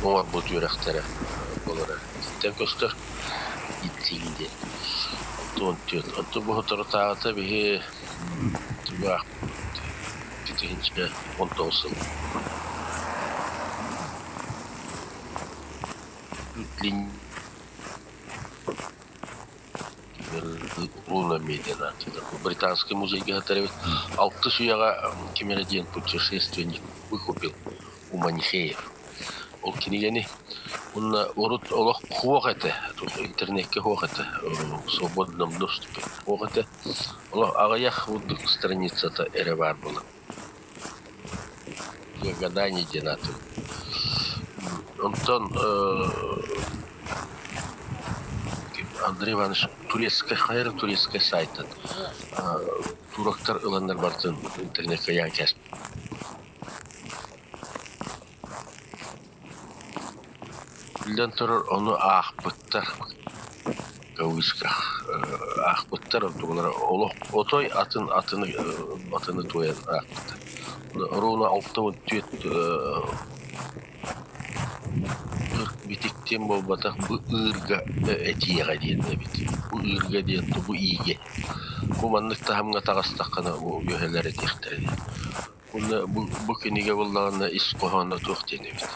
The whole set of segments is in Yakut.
Оҥорбут үөрэхтэрэ буолара итинтэн көстөр итсиҥ диэн. 64. Оттон бу соторутааҕыта биһи тугу аахпыппыт 2019 сыл Британский музейга сытар эбит. Алтыс үйэҕэ ким эрэ диэн путешественник выкупил у манихеев. Ол кинигэни уонна урут олох суох этэ, интернеккэ суох этэ, в свободном доступе суох этэ. Олох аҕыйах курдук страницата эрэ баар буолар. Гадание диэн аатын. Онтон Андрей Иванович турецкай хайа турецкай сайтын туроктар ыланнар барытын интернеккэ ыйаан кээспит. Биллэн турар, ону аахпыттар кавычках аахпыттар онтулара олох отой атын атыны атыны туойан аахпыттар. Ровно 64 битиктиэн буолбатах бу ыырга этиэҕэ диэн эбит. Бу ыырга диэн бу иигэ. Бу маннык таһымҥа таҕыстаххына бу үөһэлэр этиэхтэрэ диэн. Уонна бу кинигэ буоллаҕына ис хоһооно туох диэн эбит.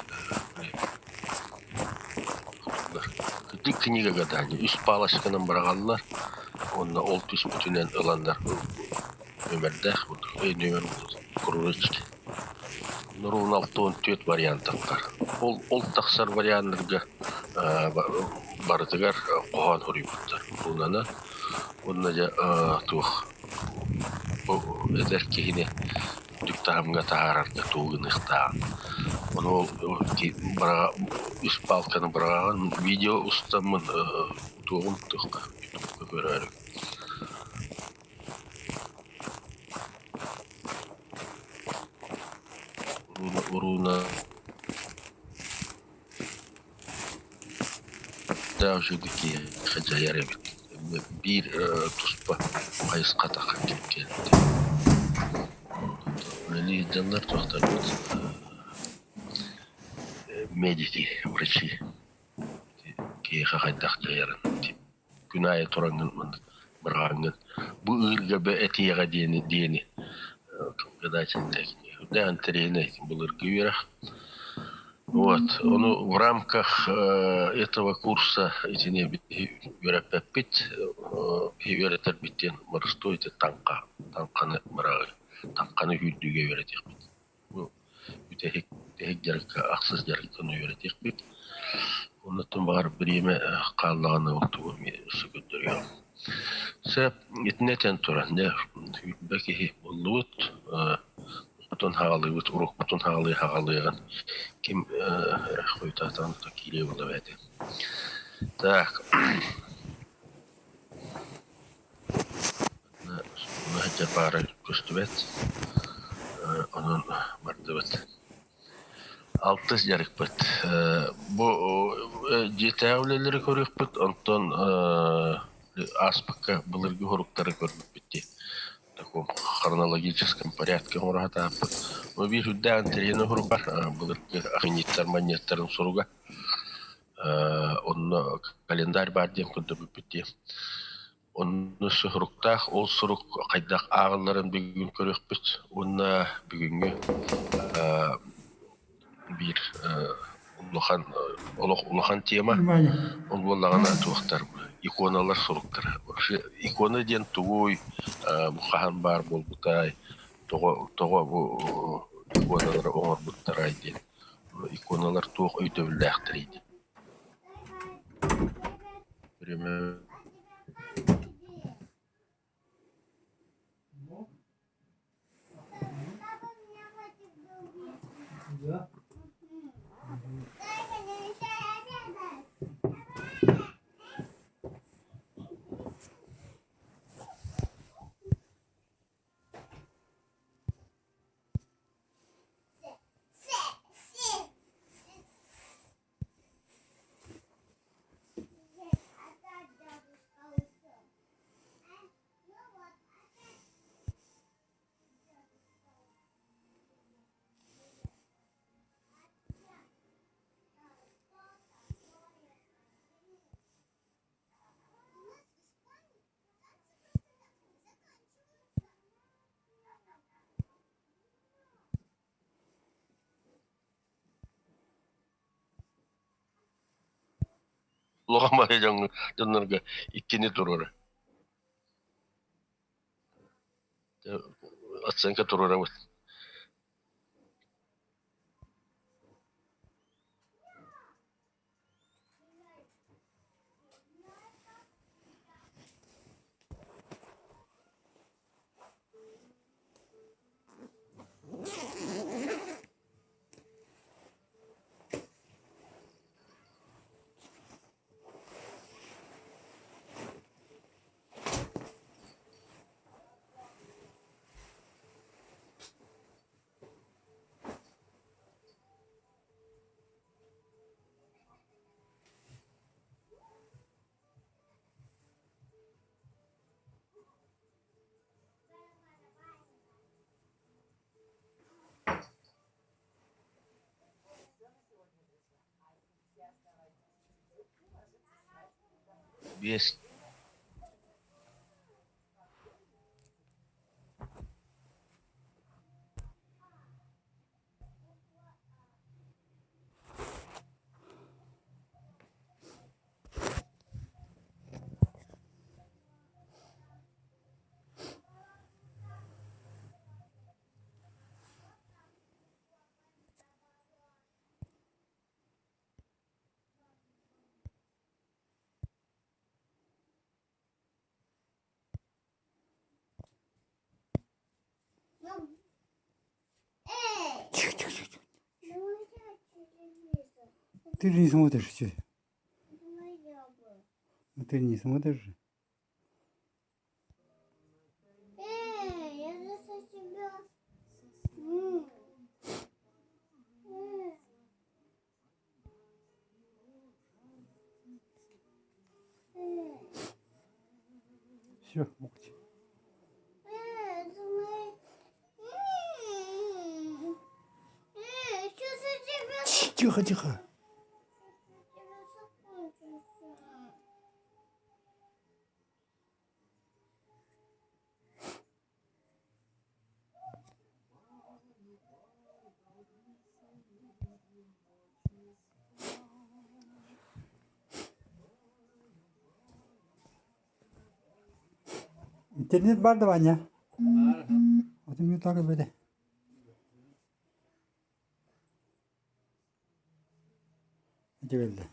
Кырдьык кинигэ гадание үс палочканан быраҕаллар уонна ол түспүтүнэн ыланнар нүөмэрдээх нүөмэр кружочки ровно 64 вариантар ол тахсар варианнарга барытыгар хоһоон суруйбуттар рунаны уонна дьэ туох бу эдэр киһини үрдүк таһымҥа таһаарарга тугу гыныахтааҕын. Ону ол үс палканы быраҕаҕын видео устаммын туоҕум туохха ютубка көрөөрү. Урууна Үчүгэй киһиэхэ дьайар эбит. Биир туспа хайысхата кэлбит. Үлэлии сылдьаннар туохтарбыт медики, врачи киһиэхэ хайдах дьайарын күн аайы тураҥҥын маннык быраҕаҥҥын бу ыырга этиэҕэ диэни диэни гадательнай үрдээх интэриэһинэй былыргы үөрэх. Вот ону в рамках этого курса итини үөрэппэппит үөрэтэрбит диэн боростуой ити таҥха таҥханы быраҕыы таҥханы сүүрдүүгэ үөрэтиэхпит. Бу бүтэһик бүтэһик дьарыкка ахсыс дьарыкканы үөрэтиэхпит. Оннуттан баҕар бириэмэ хааллаҕына ол тугу эмиэ өссө көрдөрүөҕүм. Сөп итини этэн туран дьэ сүүрбэ киһи буоллубут Укпутун хаалыыбыт, уруккутун хаалыы хаалыаҕын ким хойутаатаҕын киириэ буолла эбээт. Так сылдьар баара көстүбэт, онон бардыбыт. Алтыс дьарыкпыт. Бу дьиэтээҕи үлэлэри көрүөхпүт, онтон ааспыкка былыргы уруктары көрбүппүт дии. Таком хронологическом порядке оҥоро сатааппыт. Бу биир үрдээх интэриэһинэй сурук баар, былыргы ахинниттар манньыаттарын суруга. Онно календарь баар диэн көрдөрбүппүт дии. Онно суруктаах, ол сурук хайдах ааҕылларын бүгүн көрүөхпүт уонна бүгүҥҥү биир улахан олох улахан тема ол буоллаҕына туохтар иконалар суруктара. Вообще икона диэн тугуй, бу хаһан баар буолбутай, тоҕо тоҕо бу иконалары оҥорбуттарай диэн. Иконалар туох өйдөбүллээхтэрий диэн. Улахан бары дьоҥҥо дьоннорго иккини туруора. Оценка туруорабыт. Биэс Тихо, тихо, тихо. Ты же не смотришь, что? Ну ты не смотришь же. Все, молчи. Тихо, тихо. Интернет бар да Ваня? Вот мне так и буде. Дьэ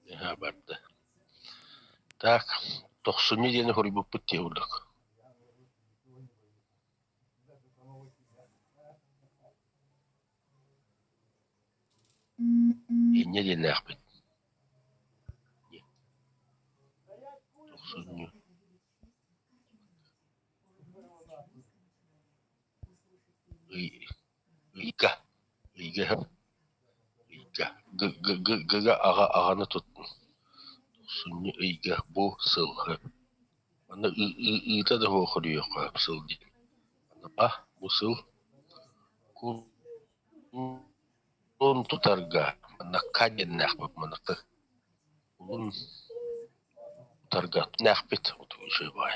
Эһээ барда. Так, тохсунньу диэни хоруйбуппут дии курдук. Инньэ диэннээхпит. Тохсунньу. Ый ыйга ыйга ыйга г-г-г-га аҕа аҕаны тут тохсунньу ыйга бу сыл Манна ыыта да суох хоруйуохха сыл диэн. А бу сыл кулун тутарга манна ка диэннээхпит манна кулун тутарга нээхпит үчүгэй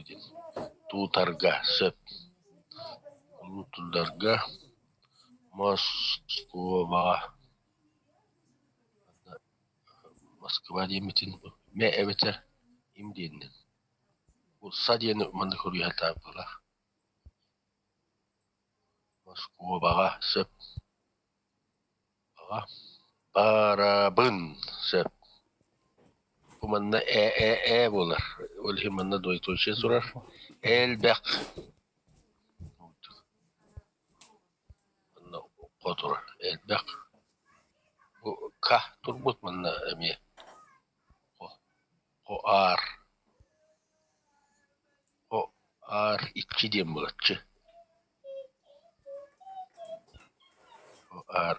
диэн тутарга сөп кулун тутарга Москубаҕа Москва диэммитин мэ эбэтэр им диэннэн Са диэни маннык суруйа сатаабыппыт Москубаҕа сөп Аҕа барабын сөп Бу манна ээ-ээ-ээ буолар ол иһин манна двоеточие турар элбэх Манна хо турар элбэх Бу К турбут манна эмиэ хо хо аар хо аар иччи диэн буолаччы Хо аар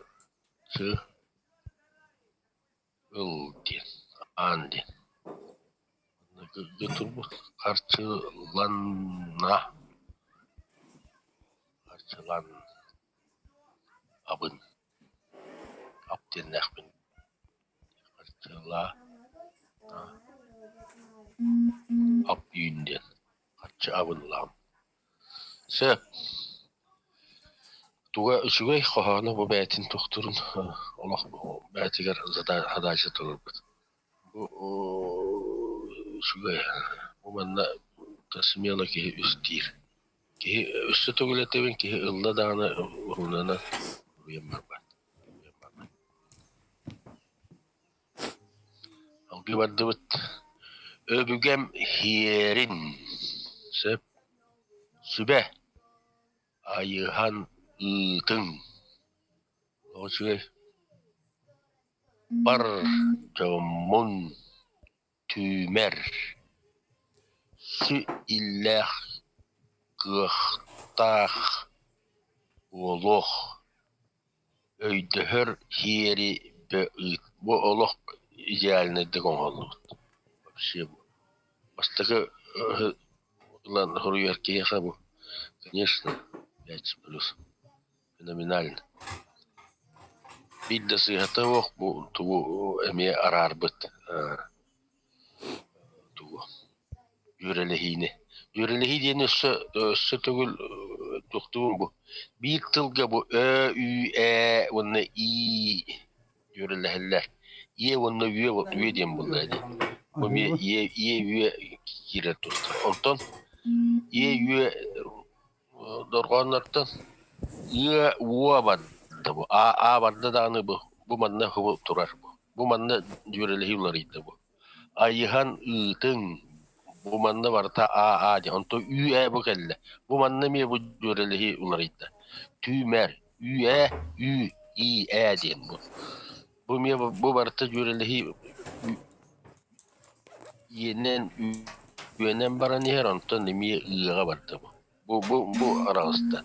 чы ыл диэн аан диэн Манна турбут харчыланна харчылан. Абын ап диэннээхпин харчылаа ап үүн диэн харчы абын ылаҕын. Сөп. Туга үчүгэй хоһооно бу бэйэтин тохтуурун олох бэйэтигэр задача туруорбут. Бу үчүгэй. Бу манна смело киһи үстиир. Киһи өссө төгүл этэбин, киһи ылла даҕаны уруунанан уруйан барбат. Алгыы бардыбыт. Өбүгэм иһиэрин сөп сүбэ айыһан ыытыҥ. Үчүгэй бар дьоммун түмэр, сү-иллээх кыахтаах буолуох, өйдөһөр сиэри ыыт Бу олох идеальнайдык оҥоһуллубут. Вообще бастакы ылан суруйар киһиэхэ бу, конечно, пять плюс феноменально. Биир да сыыһата суох бу тугу эмиэ араарбыт тугу дьүөрэлэһиини. Дьүөрэлэһии диэн өссө өссө төгүл туохтуун бу биир тылга бу ө, ү, ээ уонна ии дьүөрэлэһэллэр. Иэ уонна үө үө диэн буолла дии. Бу эмиэ иэ иэ үө киирэр тустар. Онтон иэ үө Дорҕооннортон ыа уо барда бу аа аа барда даҕаны бу бу манна бу турар бу бу манна дьүөрэлэһии уларыйда бу айыһан ыытыҥ бу манна барыта аа аа диэн онтон үү ээ бу кэллэ бу манна эмиэ бу дьүөрэлэһии уларыйда түүмэр үү ээ үү ии ээ диэн бу бу эмиэ бу барыта дьүөрэлэһии Иэнэн үөнэн баран иһэр, онтон эмиэ ыаҕа барда бу. Бу бу бу араҕыста.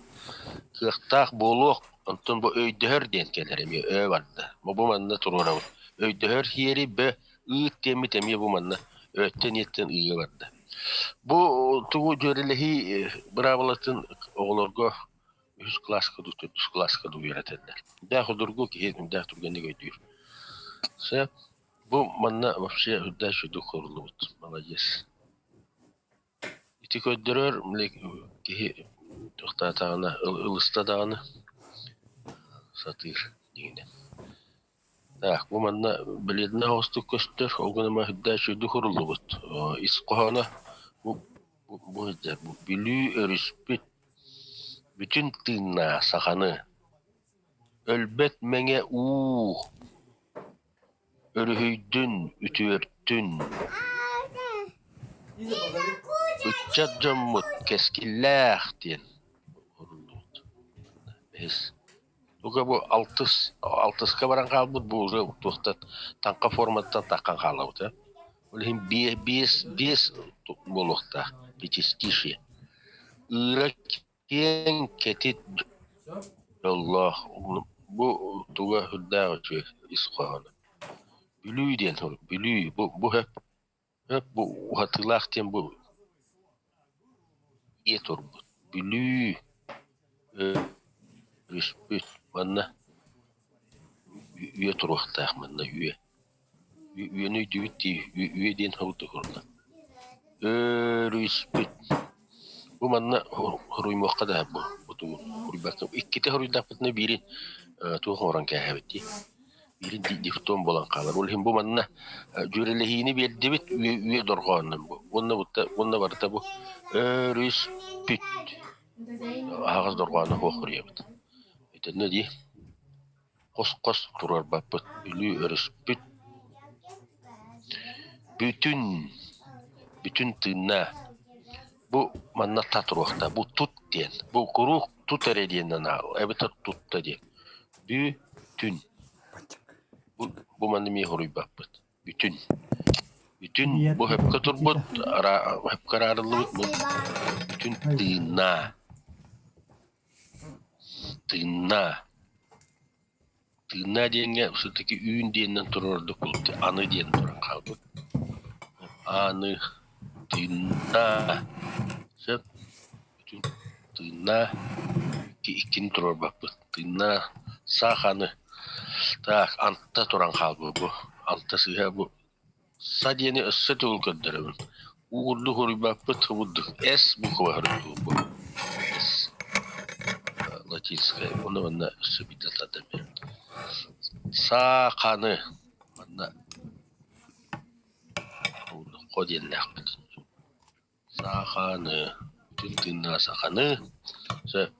Кыахтаах буолуох, онтон бу өйдөһөр диэн кэлэр эмиэ өө барда. Бу бу манна туруорабыт. Өйдөһөр сиэри б ыыт диэммит эмиэ бу манна өттөн иэттэн ыыга барда. Бу тугу дьүөрэлэһии быраабылатын оҕолорго үһүс кылааска дуу, төрдүс кылааска дуу үөрэтэллэр. Дээх судургу киһи дээх түргэнник өйдүүр. Сөп. Бу манна вообще үрдээх үчүгэйдик хоһуллубут, маладьыас. Ити көрдөрөр киһи тохтоотоҕуна ылыста даҕаны сатыыр дьиҥинэн. Так, бу манна бледнэй оҕустук көстөр, ол гынан баран үрдээх үчүгэйдик суруллубут. Ис хоһооно бу бу Бүлүү өрүспүт бүтүн тыыннаах саханы Өлбөт мэҥэ уу Өрүһүйдүн, үтүөртүн, ыччат дьоммут кэскиллээх диэн уһуллубут. Бэһис. Бука бу алтыс алтыска баран хаалбыт бу уже туохтан таҥха форматтан таххан хаалабыт ээ. Ол иһин биэс биэс буолуохтаах пятистишие. Ыыра Киэҥ кэтит дьоллоох бу туга сүрдээх үчүгэй ис хоһооно. Бүлүү диэн Бүлүү бу бу сөп сөп бу уһатыылаах диэн бу ийэ турбут. Бүлүү өрүспүт манна үө туруохтаах манна үө. Үөнү өйдүүбүт дии үө диэн уһулла. Өрүспүт. Бу манна хоруймуохха да бу бу иккитэ хоруйдаахпытына биирин туох оҥорон кээһэбит дии. Биирин дифтон буолан хаалар. Ол иһин бу манна дьүөрэлэһиини биэрдибит үө үө дорҕоонунан бу. Уонна бутта уонна барыта бу өрүспүт. Аһаҕас дорҕоону суох хоруйабыт. Итиннэ дии. Хос-хос туруорбаппыт, Бүлүү өрүспүт бүтүн бүтүн тыынна бу манна та туруохта бу тут диэн бу куруук тут эрэ диэн эбэтэр тутта диэн бүтүн бу бу манна эмиэ хоруйбаппыт бүтүн бүтүн бу сөпкө турбут сөпкө араарыллыбыт бу бүтүн тыынна Тыыннаа Тыыннаа диэҥҥэ все-таки үүн диэнинэн турар ордук аны диэн туран хаалбыт. Аны тыыннаа сөп бүтүн тыыннаа иккини туруорбаппыт. Тыыннаа Саханы. Так, анта туран хаалбыт бу. Алта сыыһа бу. Са диэни өссө төгүл көрдөрөбүн. Уу курдук уруйбаппыт курдук. С буква суруйбут бу. С. Латинская. Уонна манна өссө биирдэ тардан биэрэн. Сааханы. Манна хо диэннээхпит. Саханы, бүтүн тыыннаах саханы, сөп.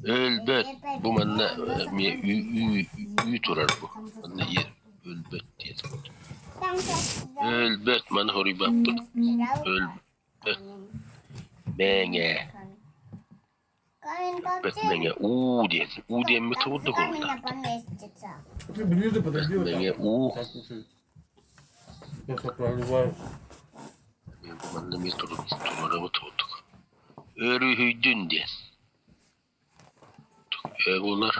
Өлбөт, бу манна эмиэ үү үү үү турар бу. Манна ийэ өлбөт диэн. Өлбөт, маны хоруйбаппыт. Өлбөт. Мэҥэ. Өлбөт мэҥэ уу диэн. Уу диэммит курдук уолла. Ближе подойди Өлбөт вот так мэҥэ вот. уу. Так лучше. Я проливаю. Манна эмиэ туруорабыт курдук. Өрүһүйдүн диэн. Ö буолар.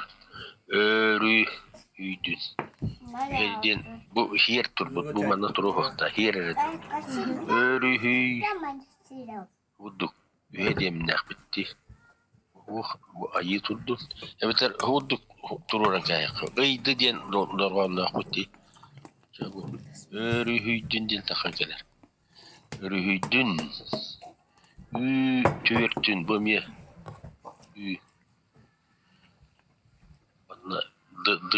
Өрүһүйдүн. Үһэ диэн бу иһиэр турбут, бу манна туруохта иһиэр эрэ турбут. Өрүһүй курдук үһэ диэмнээхпит дии. Уох бу айыы турдун. Эбэтэр курдук туруоран кээһиэххэ. Ыйды диэн дорҕоонноохпут дии. Дьэ бу өрүһүйдүн диэн таххан кэлэр. Өрүһүйдүн Үү түөртүн бу эмиэ үү манна д д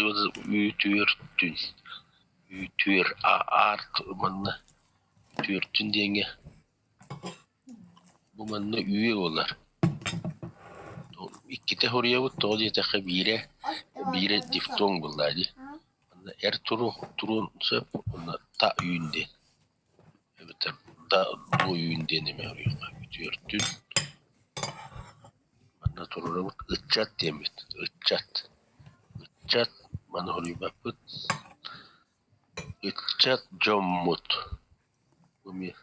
үү түөртүн үү түөр а аарт манна түөртүн диэҥҥэ бу манна үө буолар. Иккитэ суруйабыт тоҕо диэтэххэ биирэ биирэ дифтонг буоллаҕа дии. Манна эр туруох туруон сөп уонна та үүн диэн. Эбэтэр да бу үүн диэн эмиэ суруйуохха үтүөртүн Манна туруорабыт ыччат диэммит ыччат ыччат маны суруйбаппыт ыччат дьоммут бу эмиэ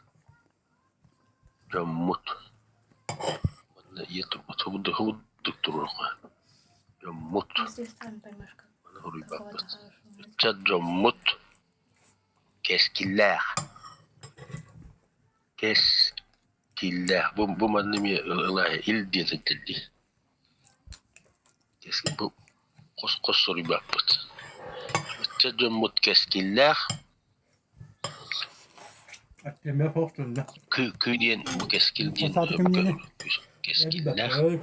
дьоммут манна ийэ турбут курдук туруорга дьоммут маны суруйбаппыт ыччат дьоммут Кэскиллээх Кэскиллээх бу бу манна эмиэ ылааһы ил диэн сылдьар дии Бу хос-хос суруйбаппыт Ыччат дьоммут кэскиллээх Кы кы диэн бу кэскил диэн кэскиллээх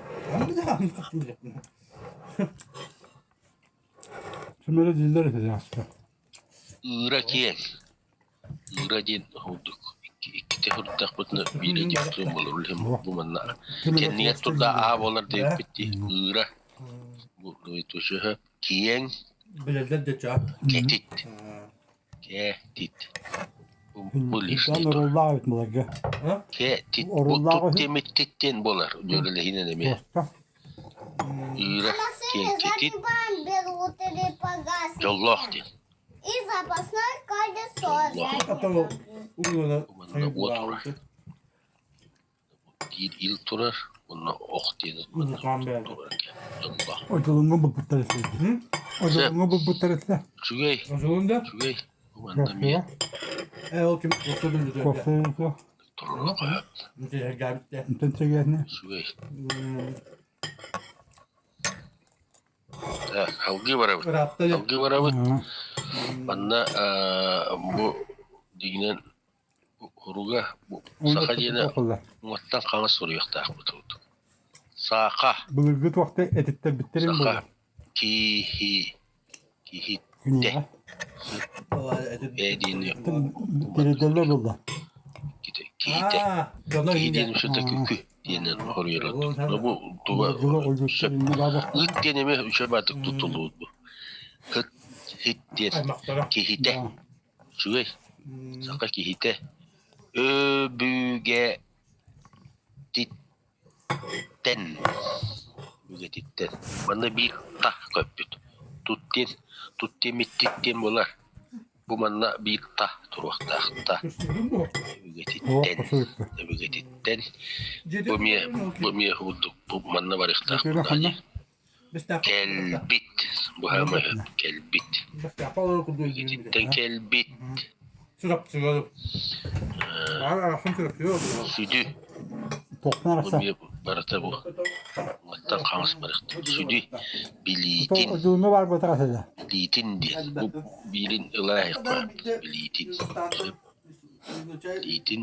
Сүмэрэ дииллэр этэ дьаста. Ыыра киэҥ. Ыыра диэн курдук иккитэ сырыттахпытына биирэ дьиктим буолар. Ол иһин бу манна кэннигэр турда аа буолар диэбиппит дии. Ыыра бу киэҥ Билэллэр да чаа. кэтит. Кэтит. Бу Дан лишний оруллаах эбит маларга. Кэтит. Бу Оруллаах тут үһү. тимиттиттен буолар. Дьүөрэлэһиинэн эмиэ. Туоста. Ыыра киэҥ кэтит. Дьоллоох диэн. И запасной колесо. Дьоллоох. Манна уот турар. Биир ил турар, уонна ох диэн манна турар дьоллоох. Одьулуҥҥа булбуттар этэ. Одьулуҥҥа булбуттар этэ. Үчүгэй. Үчүгэй. Бу манна эмиэ Кофе туруору Онтон чэгээтинэ. Үчүгэй. Так, алгыы барабыт. Алгыы барабыт. Манна бу дьиҥинэн уруга бу саха диэнэ уҥаттан хаҥас суруйуохтаахпыт курдук. Сааха. Былыргы туохта этиттэрбиттэрин Саха буолар. киһи киһиттэ. Э диэни Тириэрдэллэр буолла. Киһитэ. Киһи диэн үсүтэ күкү диэнэн хоруйар. Бу туга сөп. Ыт диэн эмиэ үчүгэй баатык туттуллубут бу. Ыт хит диэн киһитэ. Үчүгэй. Саха киһитэ. Өбүгэ титтэн Үгэтиттэн. Манна биир та көппүт. Туттин, туттимиттиттин буолар. Бу манна биир та туруохтаах та. Үгэтиттэн, өбүгэтиттэн. Бу эмиэ, бу эмиэ курдук бу манна барыахтаах буоллаҕа дии. Кэлбит, бу хаама кэлбит. Үгэтиттэн кэлбит. Сүдү. Бу эмиэ Барыта бу уҥаттан хаҥас барыахтаах. Сүдү билиитин, Одууну баар буотаҕа сыла. билиитин диэн. Бу биирин ылаа билиитин. Сөп. Билиитин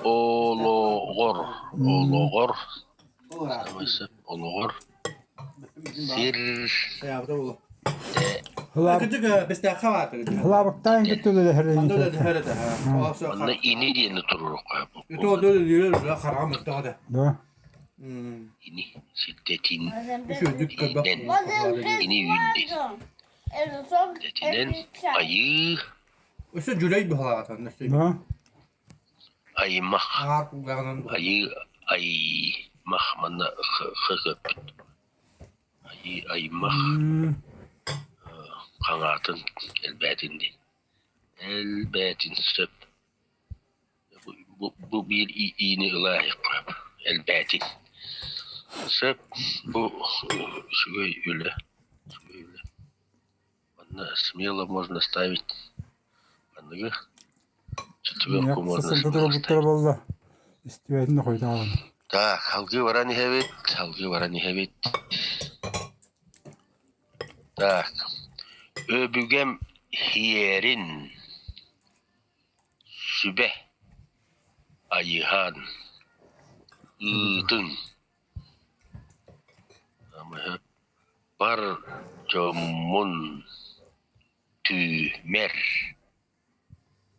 олоҕор, олоҕор, сөп, олоҕор сир Хлабыктаан кыттылы Манна ини диэни туруоруохха Да. Ини сирдэтин инэн ини үүн диэн. Дэтинэн айыы Да. аймах айыы аймах манна х көппүт айыы аймах хаҥаатын элбээтин диэн элбээтин сөп бу биир иини ылааһыахха элбээтин сөп бу үчүгэй үлэ үчүгэй үлэ манна смело можно ставить аныгы четверку можно смело ставить буолла истибэтин хойдоҕун Так, салгыы баран иһэбит, салгыы баран иһэбит. Так, өбүгэм иһиэрин сүбэ айыһан ыытыҥ бар дьоммун түмэр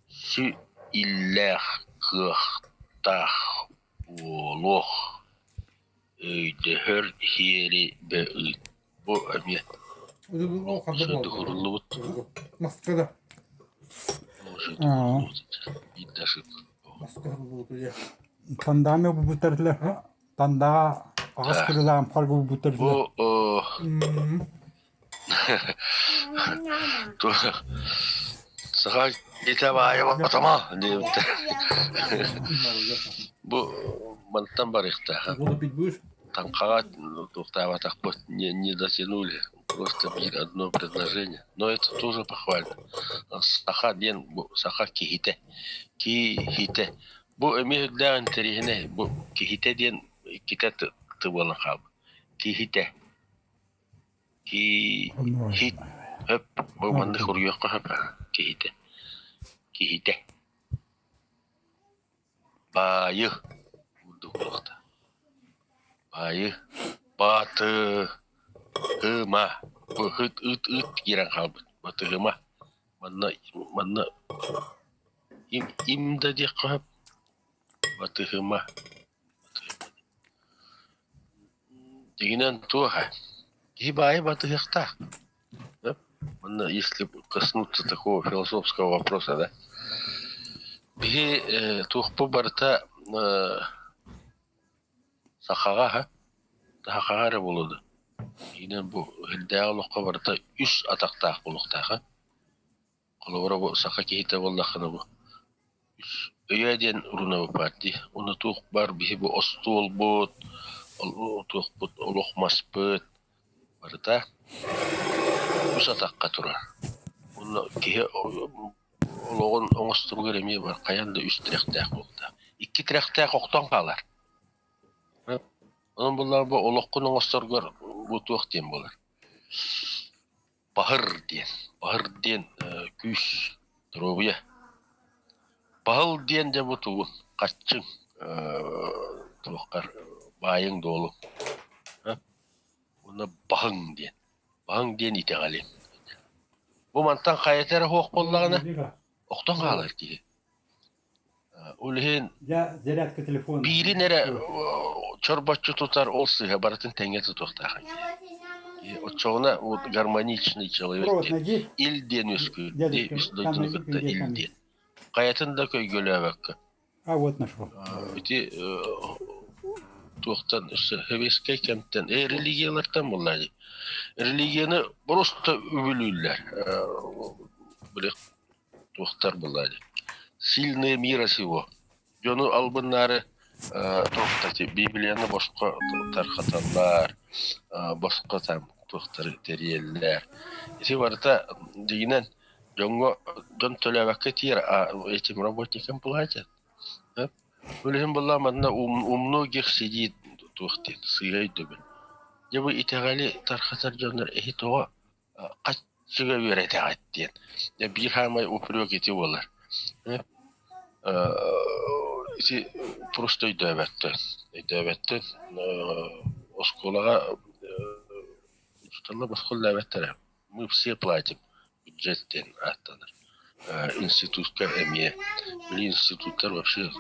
Сү иллээх кыахтаах буолуох, өйдөһөр сиэри бөҕүт бу эмиэ сыдыһырыллыбыт Тандааны булбуттар Тандаа аҕыс кырылаан парга булбуттар Бу Саха киһитэ баайа батама диэбиттэр. Бу мантан барыахтаах. Таҥхаҕа туохтаабатахпыт не, не дотянули. Просто биир одно предложение. Но это тоже похвально. Саха диэн бу саха киһитэ. Киһитэ. Бу эмиэ үрдээх интэриэһинэй. Бу киһитэ диэн иккитэ тыбыалан хаалбыт. Киһитэ. Киһи хөп бу маннык суруйуохха сөп киһитэ киһитэ баайы курдук буолуохта баайы баатыһыма бу ыт ыт ыт киирэн хаалбыт батыһыма манна манна им им да диэххэ сөп батыһыма Дьиҥинэн туох ээ, киһи баайы батыһыахтаах. Манна если коснуться такого философского вопроса, да, биһи туохпут барыта сахаҕа аһа, сахаҕа эрэ буолуо дуо? Дьиҥинэн бу сирдээҕи олоххо барыта үс атахтаах буолуохтаах ээ. Холобура бу саха киһитэ буоллаххына бу Өйөө диэн уруна баар дии. Уонна туох баар биһи бу остуолбут, туохпут, олох маспыт барыта үс атахха турар. Уонна киһи олоҕун оҥосторугар эмиэ бар хайаан да үс тирэхтээх буолуохтаах. Икки тирэхтээх охтон хаалар. Онон буоллаҕына бу олоххун оҥосторгор бу туох диэн буолар. Баһыр диэн, баһыр диэн күүс, доруобуйа. Баһыл диэн дьэ бу тугун, хаччыҥ, туоххар баайыҥ-дуолуҥ. Уонна баһыҥ диэн, баһыҥ диэн итэҕэлиҥ. Бу мантан хайата эрэ суох буоллаҕына, охтон хаалар киһи. Ол иһин биирин эрэ чорбоччу тутар ол сыыһа барытын тэҥҥэ тутуохтаах киһи. Оччоҕуна вот гармоничный человек диэн ил диэн үөскүүр дии үс дойдуну кытта ил диэн. Хайатын да көйгөлөөбөккө. А вот нашел. Ити туохтан өссө сэбиэскэй кэмтэн религиялартан буоллаа дии. Религияны просто үбүлүүллэр. Били туохтар буоллаа дии сильные мира сего дьону албыннаары туох Библияны босхо тархаталлар босхо там туохтары тэрийэллэр ити барыта дьиҥинэн дьоҥҥо дьон төлөөбөккө тиийэр а этим работникам платят Ол иһин буоллаҕа манна у многих сидит. туох диэн сыыһа өйдөбүл. Дьэ бу итэҕэли тарҕатар дьоннор эһи тоҕо хаччыга үөрэтэҕит диэн. Дьэ биир хаамай упрек ити буолар. Ити просто өйдөөбөттөр. Өйдөөбөттөр оскуолаҕа учууталлар босхо үлэлээбэттэрэ. Мы все платим бюджет диэн ааттанар. Институтка эмиэ били институттар вообще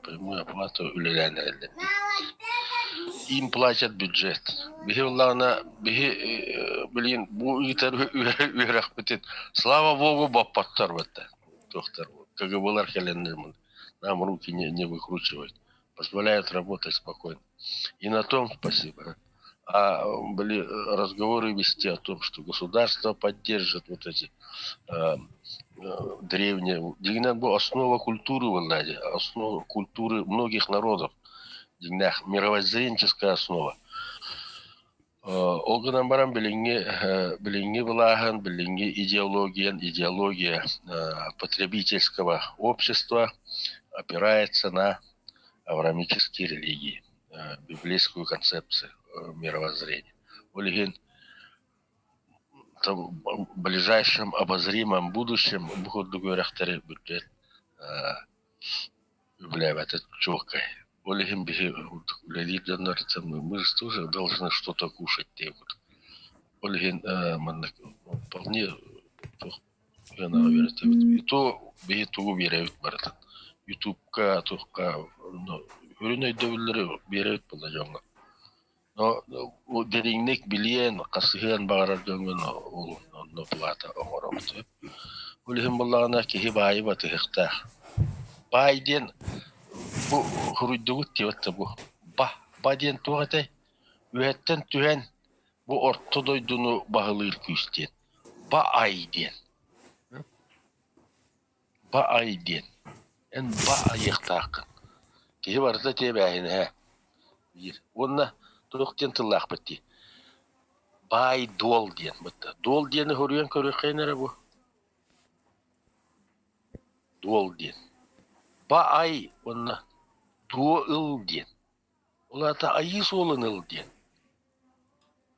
прямую оплату үлэлээн эрэллэр дии. Им платят бюджет. Биһи ыллаҕына биһи билигин бу ыытар үөрэхпитин слава богу боппоттор бытта туохтар КГБлар кэлэннэр нам руки не, не выкручивают позволяют работать спокойно. И на том спасибо. А были разговоры вести о том, что государство поддержит вот эти э, древние. Дигнен был основа культуры в Элладе, основа культуры многих народов. Дигнах, мировоззренческая основа. Ол гынан баран билиҥҥи билиҥҥи былааһын, билиҥҥи идеологиян, идеология потребительского общества опирается на авраамические религии, библейскую концепцию мировоззрения. Ол иһин там в ближайшем обозримом будущем бу курдук үөрэхтэри бүддьүөт Үбүлээбэтэ чуолкай. Ол иһин биһи үлэлиир дьоннор мы же тоже должны что-то кушать диэбит. Ол иһин маннык вполне туох сыанаҕа үөрэтэбит. И то биһи тугу биэрэбит барытын. Ютубка, туохха үрүн өйдөбүллэри биэрэбит буолла дьоҥҥо. Но дириҥник билиэн, хасыһыан баҕарар дьоҥҥун ол онно плата оҥоробут. Ол иһин буоллаҕына киһи баайы батыһыахтаах. Баай диэн бу суруйдубут диэбит да бу ба ба диэн туох этэй? Үөһэттэн түһэн бу орто дойдуну баһылыыр күүс диэн. Ба-ай диэн. Ба-ай диэн. Эн ба айыахтааххын. Киһи барыта тиэбээһинэһэ биир. Уонна туох диэн тыллаахпыт дии. Баай-дуол диэн бытта. Дуол диэни хоруйан көрүөххэйин эрэ бу. Дуол диэн. Ба-ай уонна дуо-ыл диэн. Ол аата айыы суолун ыл диэн.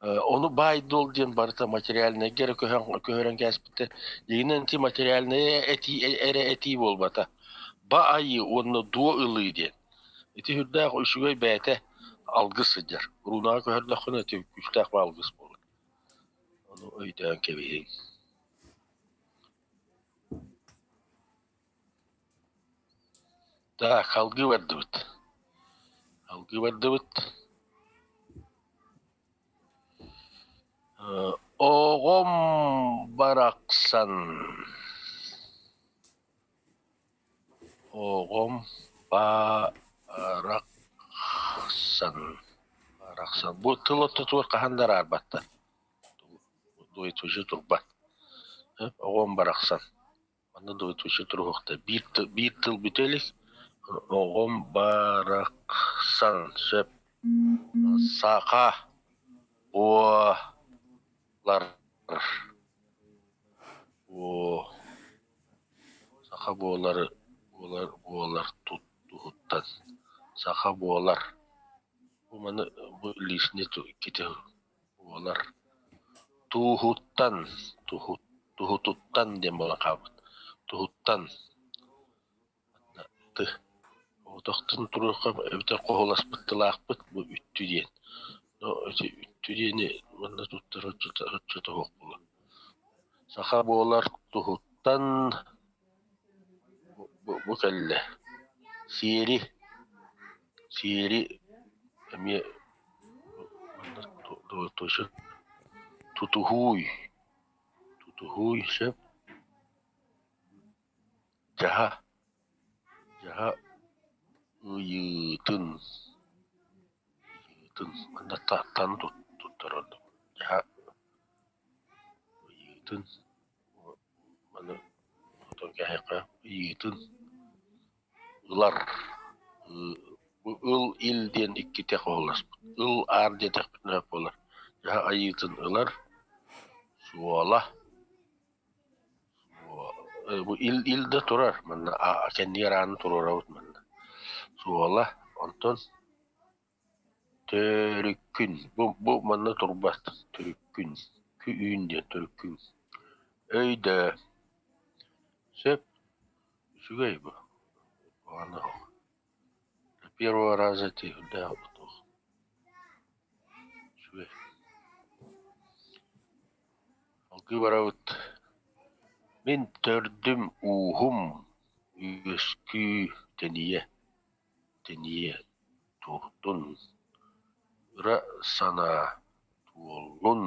Ону баай-дуол диэн барыта материальнайга эрэ көһөн көһөрөн кээспиттэр. Дьиҥинэн ити материальнай этии эрэ этии буолбата. Ба айыы уонна дуо ылыы диэн. Ити сүрдээх үчүгэй бэйэтэ алгыс сылдьар. Рунаҕа көһөрдөххүнэ ити күүстээх алгыс буолар. Ону өйдөөн кэбиһиҥ. Так, алгыы бардыбыт. Алгыы бардыбыт. Оҕом барахсан, оҕом барахсан, барахсан. Бу тыл ортотугар хаһан да араарбаттар. Дуйутучу турбат. Оҕом барахсан. Манна дуйутучу туруһуохта. Биир тыл, биир тыл бүтэ илик. Оҕом барахсан сөп. Саха буолар. О саха буолар буолар буолар туһуттан. Саха буолар. Бу маны бу лишний иккити буолар. Тууһуттан туһутуттан диэн буолан хаалбыт. Туһуттан тых Оҕотохтон туруохха эбэтэр хоһуласпыт тылаахпыт бу үттү диэн. Но ити үттү диэни манна туттар оччото суох буолуо. Саха буолар туһуттан бу кэллэ. Сиэри сиэри эмиэ манна тутуһууй тутуһууй сөп Дьаһа Дьаһа ыйыытын ыйыытын манна тан туттар ордук. Дьаһа ыйыытын маны отон кэһиэххэ ыйыытын ылар ыл ил диэн иккитэ хоһуласпыт. Ыл аар диэтэхпитинэ буолар. Дьаһа айыытын ылар суола Бу ил ил да турар манна кэннигэр ааны туруорабыт манна суола онтон Төрүккүн, бу манна турбат, төрүккүн, кү-үүн диэн төрүккүн. Өйдөө, сөп, үчүгэй бу, аны первого раза ти үчүгэй. Салгыы барабыт. Мин төрдүм ууһум үөскүү тэнийэ тэнийэ турдун, ыра санаа туоллун,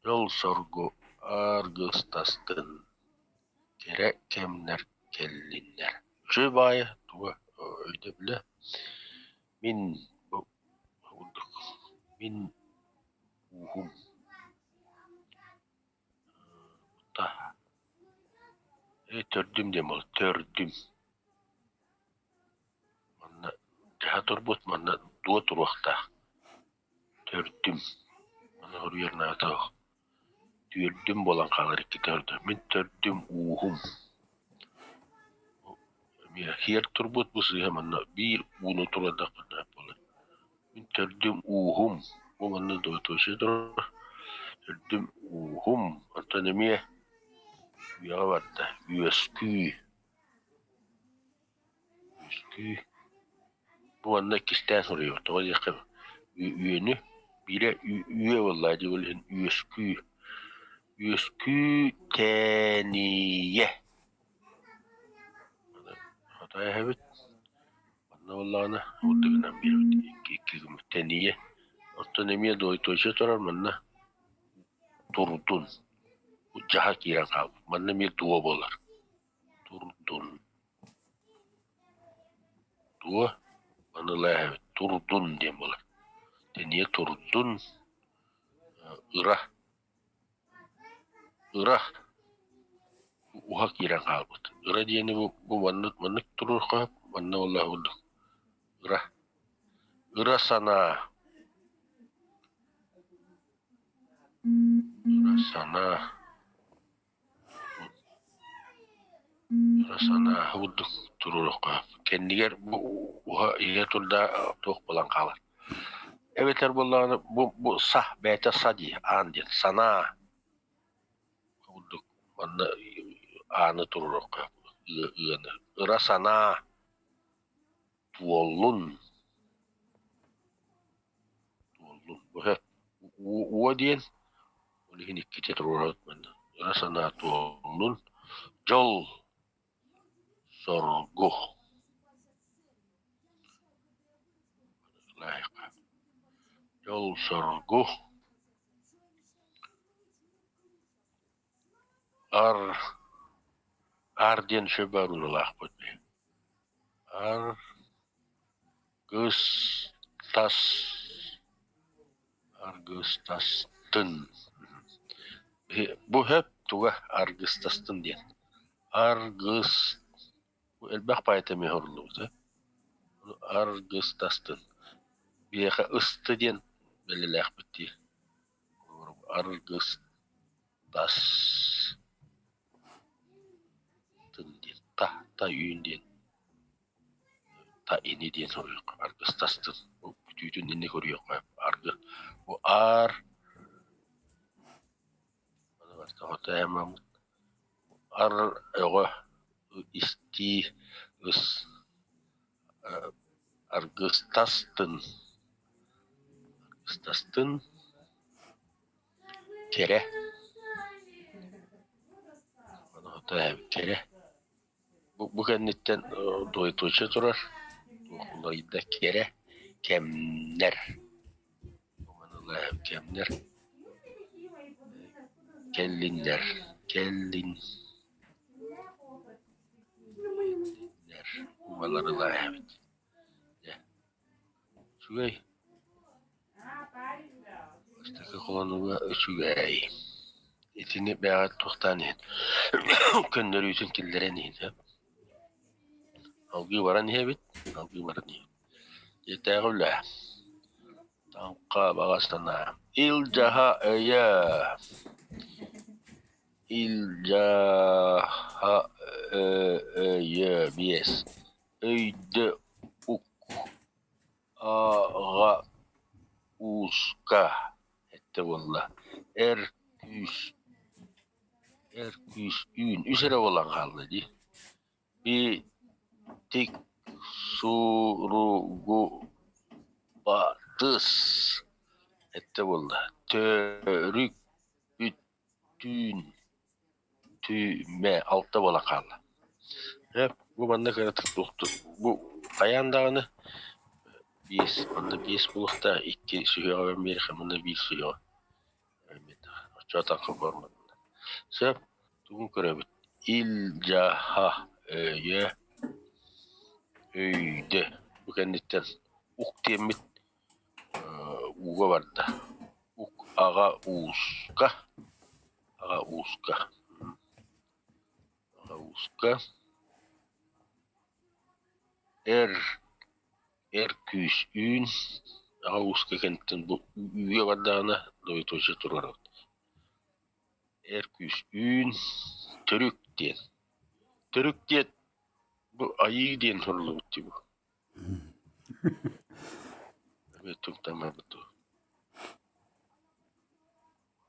дьол-соргу аргыстастын, кэрэ кэмнэр кэллиннэр. Үчүгэй баайа туга өйдөбүлэ мин мин ууһум Төрдүм диэн буолар, төрдүм. Манна дьаһа турбут, манна дуо туруохтаах. Төрдүм. Маны хоруйар наада суох. Түөрдүм буолан хаалар иккитэ ордук. Мин төрдүм ууһум. Эмиэ хиэр турбут бу сыыһа манна биир ууну туруордахпына буолар. Мин төрдүм ууһум, бу манна двоеточие турар, төрдүм ууһум, оттон эмиэ үйэҕэ барда, үөскүү, үөскүү. Бу манна иккистээн суруйабыт, тоҕо диэххэ үөнү биирэ үө буоллаҕа дии, ол иһин үөскүү, үөскүү тэнийэ. Хотой эһэбит Манна буоллаҕына урдугунан биэрэбит икки икки гыммыт тэнийэ, оттон эмиэ двоеточие турар манна турдун дьаһа киирэн хаалбыт манна эмиэ дуо буолар турдун дуо маны ылаа турдун диэн буолар тэнийэ турдун ыра Ыра уһа киирэн хаалбыт. Ыра диэни бу маннык маннык туруохха манна буоллаҕа курдук ыра. Ыра санаа ыра санаа ыра санаа курдук туруоруохха кэннигэр бу уһа иһэ турда туох буолан хаалар. Эбэтэр буоллаҕына бу бу са бэйэтэ са дии аан диэн санаа курдук манна ааны туруоруохха ыаны ыра санаа туоллун туоллун уо диэн ол иһин иккитэ туруорабыт манна ыра санаа туоллун дьол соргу Дьол-соргу Ар Ар диэн сүбэ уруулаахпыт Ар гыс тас Аргыстастын Бу сөп туга аргыстастын диэн Аргыс Бу элбэх баайта эмиэ оһоруллубута Аргыстастын Биһиэхэ ысты диэн бэлиэлээхпит дии Аргыстас тын диэн та та үүн диэн та ини диэн суруйуохха аргыстастын бу бүтүүтүн инник суруйуохха аргы бу аар Ар өҕө истии ыс аргыстастын аргыстастын кэрэ кэрэ Бу кэнниттэн двоеточие турар уларыйда кэрэ кэмнэр кэмнэр кэллиннэр кэллин убаларылааһыбыт үчүгэй Бастакы холонууга үчүгэй Итини бэйэҕэ туохтаан иһин көннөрүүтүн киллэрэн иһин сөп Салгыы баран иһэбит, салгыы баран иһэбит. Дьиэтээҕи үлэ Таҥха баҕа санаа Ил-дьаһа өйө Ил-дьаһа өйө биэс Өйдө ук Аҕа ууска эттэ буолла Эр күүс эр күүс үүн үс эрэ буолан хаалла дии Битик суругу батыс эттэ буолла Төрүк бүттүүн түмэ алта буолан хаалла. Ээ, бу манна кыратык бу хайаан даҕаны биэс манна биэс буолуохтаах икки сүһүөҕэ биэриэххэ манна биир сүһүөҕэ оччо манна. Сөп тугун көрөбүт Ил-дьаһа өйө өйдө бу кэнниттэн ук диэммит ууга барда ук аҕа ууска аҕа ууска аҕа ууска эр эр күүс үүн аҕа ууска кэнниттэн бу үүгэ бардаҕына двоеточие туруорабыт эр күүс үүн төрүк диэн төрүк диэн бу айыы диэн суруллубут дии бу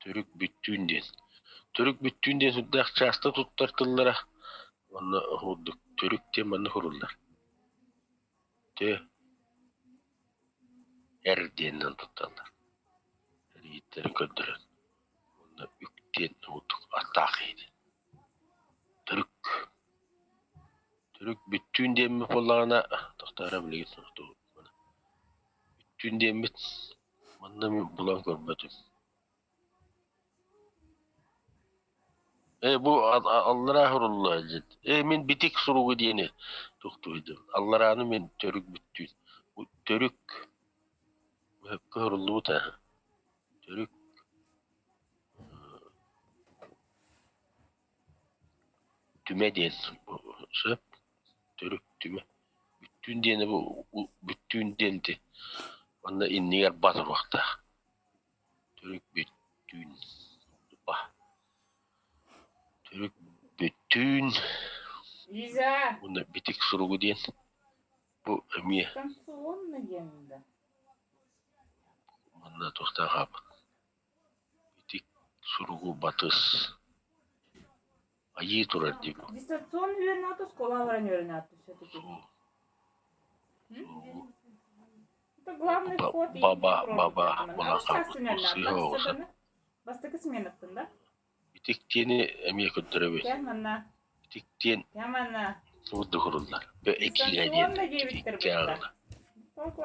Төрүк бүттүүн диэн. Төрүк бүттүүн диэн сүрдээх чааста туттар тыллара уонна курдук төрүк диэн манна суруллар. Тө эр диэнинэн тутталлар. Эргиттэрин көрдөрөн. Уонна үк диэн курдук аттаах киһи диэн. Төрүк. Төрүк бүттүүн диэммит буоллаҕына, тохторо билигин Бүттүүн диэммит манна мин булан көрбөтүм. Ээ бу аллараа сурулла дьит. Ээ мин битик суругу диэни тохтуйдум. Алларааны мин төрүк бүттүүн. Бу төрүк өккө суруллубут ээ. Төрүк Түмэ диэн сөп, төрүт түмэ. Бүттүүн диэни бу бүттүүн диэн ити манна иннигэр ба туруохтаах. Төрүт бүттүүн ба. Төрүт бүттүүн Лиза! уонна битик суругу диэн бу эмиэ Дистанционно диэн да. манна туохтаах ааппыт Ити суругу батыс, айыы турар дии Дистанционно үөрэнээт оскуолаҕа баран үөрэнээт все-таки. Это главный вход и Баба баба буолан хаалбыт сыыһа оҕуса. Бастакы сменаттан да? Итиктиэни эмиэ көрдөрөбүт. Кэл манна. Итиктиэн Кэл манна. курдук уруллар. Экиирэ диэн Дистанционно диэбиттэр икки бытта. аҕыла.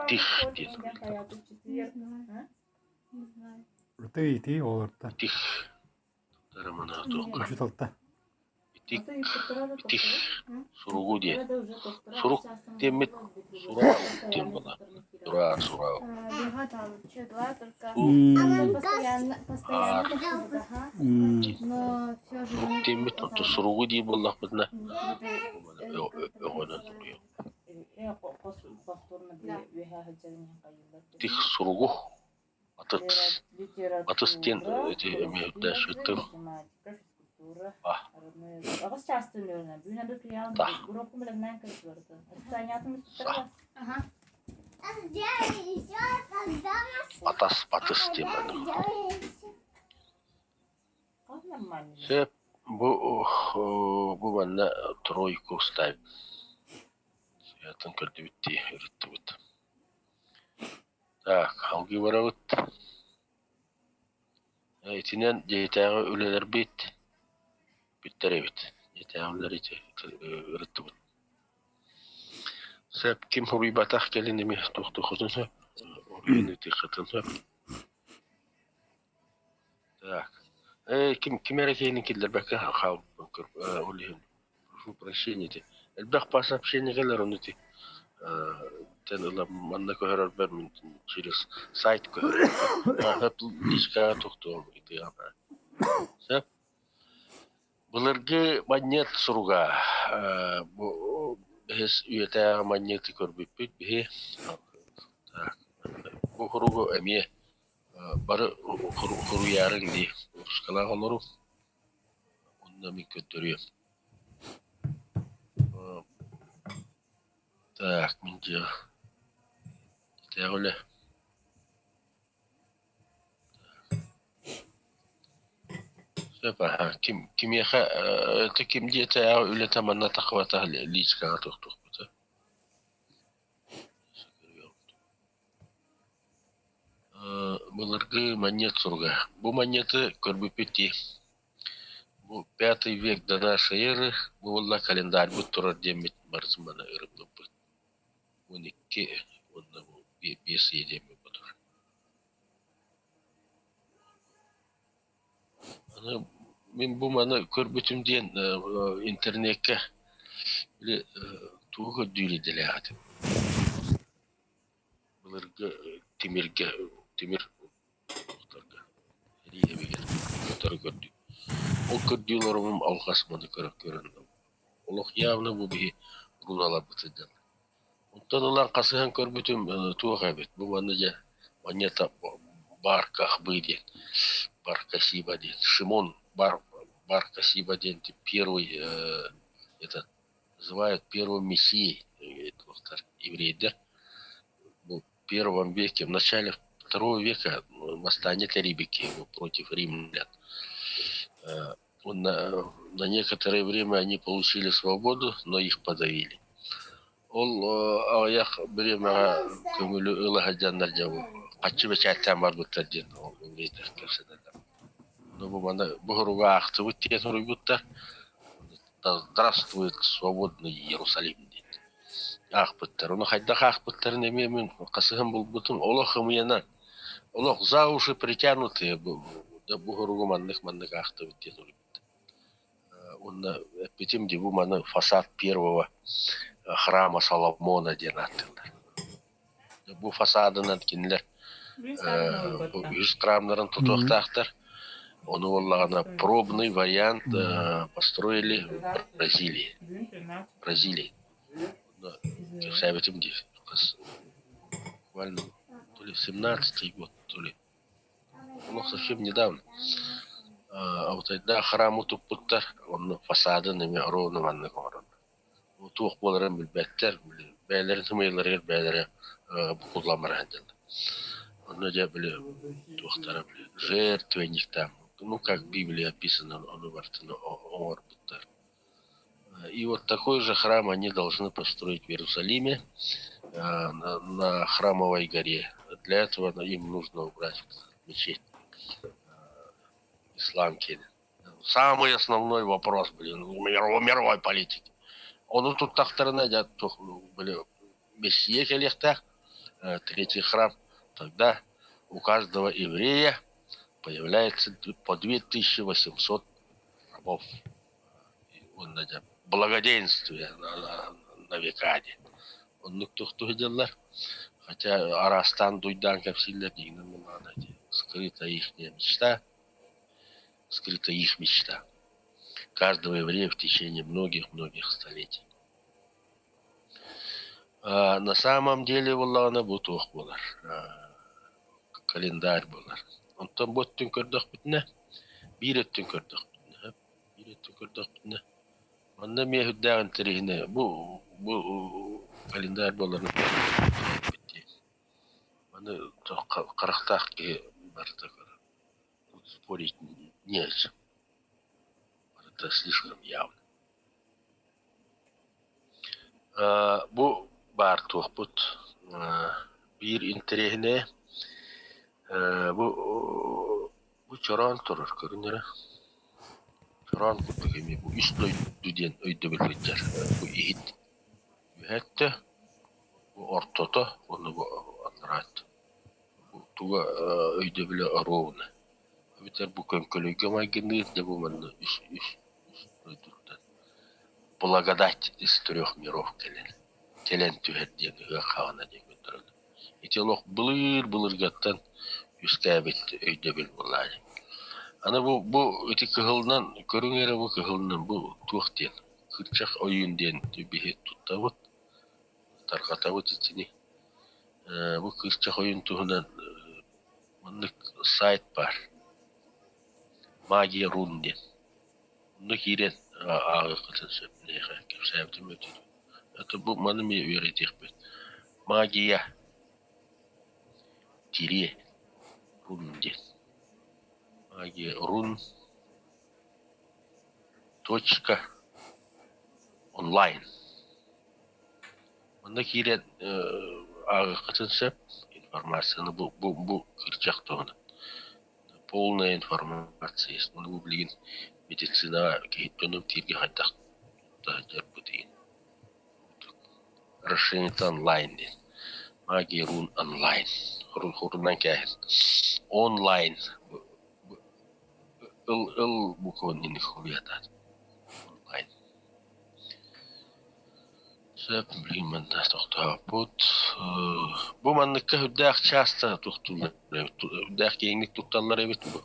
Тих диэн. Ытыы-итии оҕолортон. Итих. Туохха. Учууталта. Итик, итих, суругу диэн. Сурук диэммит сураа диэн буолар. Сураа, сураа. Аар. Сурук диэммит оттон суругу дии буоллахпытына өҕөнөн суруйуом. Итих суругу Атыс атыс диэн ити эмиэ үрдээччи а та са атас батыс диэн маннык. Сөп бу бу манна тройку ставим. Сыатын көрдүбүт дии ырыттыбыт. Так, салгыы барабыт. Итинэн дьиэтээҕи үлэлэрбит бүттэр эбит. Дьиэтээҕи үлэлэр ити ырыттыбыт. Сөп, ким суруйбатах кэлин эмиэ туохтуоххутун сөп, уруйан ыытыаххытын сөп. Так, ким ким эрэ киһини киллэрбэккэ хаалбыппын ол иһин прошу прощения ити. Элбэх по сообщение кэлэр ону ити тэн ыла манна көһөрөрбөр мин через сайт көһөрөбүн. Личкаҕа тохтуом ити Сөп. Былыргы манньыат суруга бу бэһис үйэтээҕи манньыаты көрбүппүт биһи. Так, бу суругу эмиэ бары хоруйаарыҥ дии, русскалаах олору Онно мин көрдөрүөм. Так, мин дьиэҕэ итээҕи үлэ. Сөп аһа. Ким, кимиэхэ, э, ким диэтэ үлэтэ манна тахыбата личкаҕа тохтуохпута. Былыргы манньыат суруга. Бу манньыаты көрбүппүт дии. Бу пятый век до нашей эры бу буолла календарьбыт турар диэммит барытын маны ырыппыппыт. 12 уонна бу биэс ыйа диэммит бу турар. Аны мин бу маны көрбүтүм диэн интернеккэ били тугу көрдүүр идэлээх этим. Былыргы тимиргэ тимир охторго эрии эбигэр утары көрдүү. Ол көрдүү олороммун алҕас маны көрөн көрөн олох явно бу биһи руналарбыт сылдьаллар. Онтон ылан хасыһан көрбүтүм туох эбит бу манна дьэ монета Бар-Кахбы диэн Бар-Касиба диэн Шимон Бар Бар-Касиба диэн первый этот называют первым мессией еврейдэр бу первом веке в начале второго века восстание тэрийбит против римлян. На некоторое время они получили свободу, но их подавили. Ол аҕыйах бириэмэҕэ көҥүлү ыла сылдьаннар дьэ бу хаччы бэчээттээн барбыттар диэн ыйытар кэпсэтэллэр. Бу маны бу суругу аахтыбыт диэн суруйбуттар. Да здравствует свободный Иерусалим диэн аахпыттар. Ону хайдах аахпыттарын эмиэ мин хасыһан булбутум. Олох ымыйанан, олох за уши притянутые бу суругу маннык-маннык аахтыбыт диэн суруйбуттар. Уонна эппитим дии бу маны фасад первого храма Соломона диэн ааттыыллар. Бу фасадынан кинилэр үһүс храмнарын тутуохтаахтар. Ону буоллаҕына пробный вариант построили в Бразилии. Бразилии. Кэпсээбитим дии. Буквально то ли 17-й год, то ли олох совсем недавно. Алтайдаах храмы туппуттар, онно фасадын эмиэ ровно маннык оҥороннор. Туох буоларын билбэттэр, бэйэлэрин сымыйаларыгар бэйэлэрэ букуллан бара сылдьаллар. Онно дьэ били туохтара били жертвенниктаах, ну как в Библии описано, ону барытын оҥорбуттар. И вот такой же храм они должны построить в Иерусалиме на Храмовой горе. Для этого им нужно убрать мечеть ислам киэнэ. Самый основной вопрос, блин, мировой политики. Ону туттахтарына дьэ били Мессия кэлиэхтээх, третий храм, тогда у каждого еврея появляется по 2800 рабов. Уонна дьэ благоденствие на века диэн. Оннук тохтуу сылдьаллар. Хотя араастаан дуйдаан кэпсииллэр дьиҥинэн буоллаҕына скрыта ихняя мечта, скрыта их мечта. Каждого еврея в течение многих-многих столетий. На самом деле буоллаҕына бу туох буолар, календарь буолар. Онтон бу өттүн көрдөхпүтүнэ, биир өттүн көрдөхпүтүнэ, биир өттүн көрдөхпүтүнэ, манна эмиэ сүрдээх интэриэһинэй бу бу календарь буоларын дии. Маны харахтаах киһи барыта көрөр. Тут спорить не о чем. Это слишком явно. Бу баар туохпут биир интэриэһинэйэ бу бу чороон турар көрүҥ эрэ чороон курдук эмиэ бу үс дойду диэн өйдөбүл сылдьар бу иһит үөһэ өттө бу ортото уонна бу анараа өттө туга өйдөбүлэ оруобуна эбэтэр бу көҥкөлөйгө майгынныыр дьэ бу манна үс үс үс дойдуттан благодать из трех миров кэлэр кэлэн түһэр диэн ыһыах хаҕана диэн көрдөрөллөр. Ити олох былыр-былыргаттан үөскээбит өйдөбүл буоллаҕа. Аны бу бу ити кыһылынан көрүҥ эрэ бу кыһылынан бу туох диэн кырчах ойуун диэн биһи туттабыт тарҕатабыт итини. Бу кырчах ойуун туһунан маннык сайт баар Магия Рун диэн. Онно киирэн ааҕыаххытын сөп миэхэ кэпсээбитим өтө. Это бу маны эмиэ үөрэтиэхпит. Магия тириэ рун диэн. Магия рун. Точка онлайн. Манна киирэн ааҕыаххытын сөп информацияны бу бу бу кырдьах туһунан. Полная информация есть. Ону бу билигин медицинаҕа киһи дьону эмтииргэ хайдах таһдьарбытый Расширение онлайн диэн. Магия рун онлайн. Хурунан кээһин. Онлайн ыл ыл букваны инник хуруйатаат. Онлайн. Сөп, билигин манна тохтооппут. Бу манныкка үрдээх чааста туттуллар эбит, үрдээх киэҥник тутталлар эбит бу.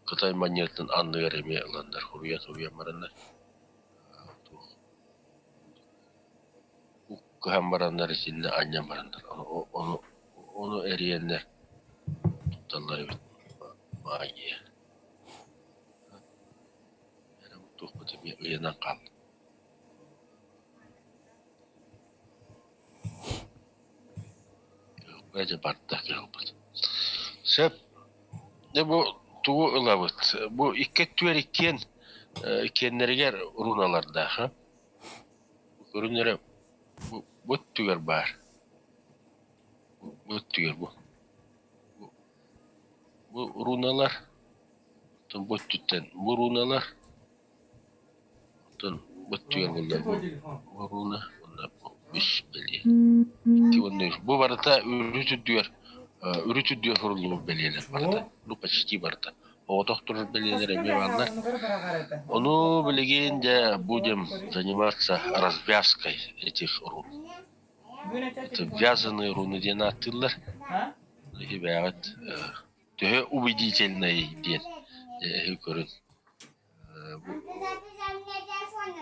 Кытай манньыатын анныгар эмиэ ыланнар хуруйан-хуруйан бараннар туох кыһан бараннар итиннэ анньан бараннар ону ону эрийэннэр тутталлар эбит магия. Эрэ туохпут эмиэ ыйанан хаалла. Кыһылба барда кыһылбыт. Сөп. Дьэ бу тугу ылабыт? Бу икки өттүгэр иккиэн иккиэннэригэр руналардаах. Көрүн эрэ бу бу өттүгэр баар. Бу өттүгэр бу. Бу руналар оттон бу өттүттэн бу руналар оттон бу өттүгэр буолла бу руна уонна бу үс бэлиэ. Икки уонна үс. Бу барыта үрүт үрдүгэр үрүт үрдүгэр суруллубут бэлиэлэр барыта. Ну почти барыта. Оҕотох турар бэлиэлэр эмиэ бааллар. Ону билигин дьэ будем заниматься развязкой этих рун. Это вязаные руны диэн ааттыыллар. Эһи бэйэҕит төһө убедительнай диэн эһи көрүн.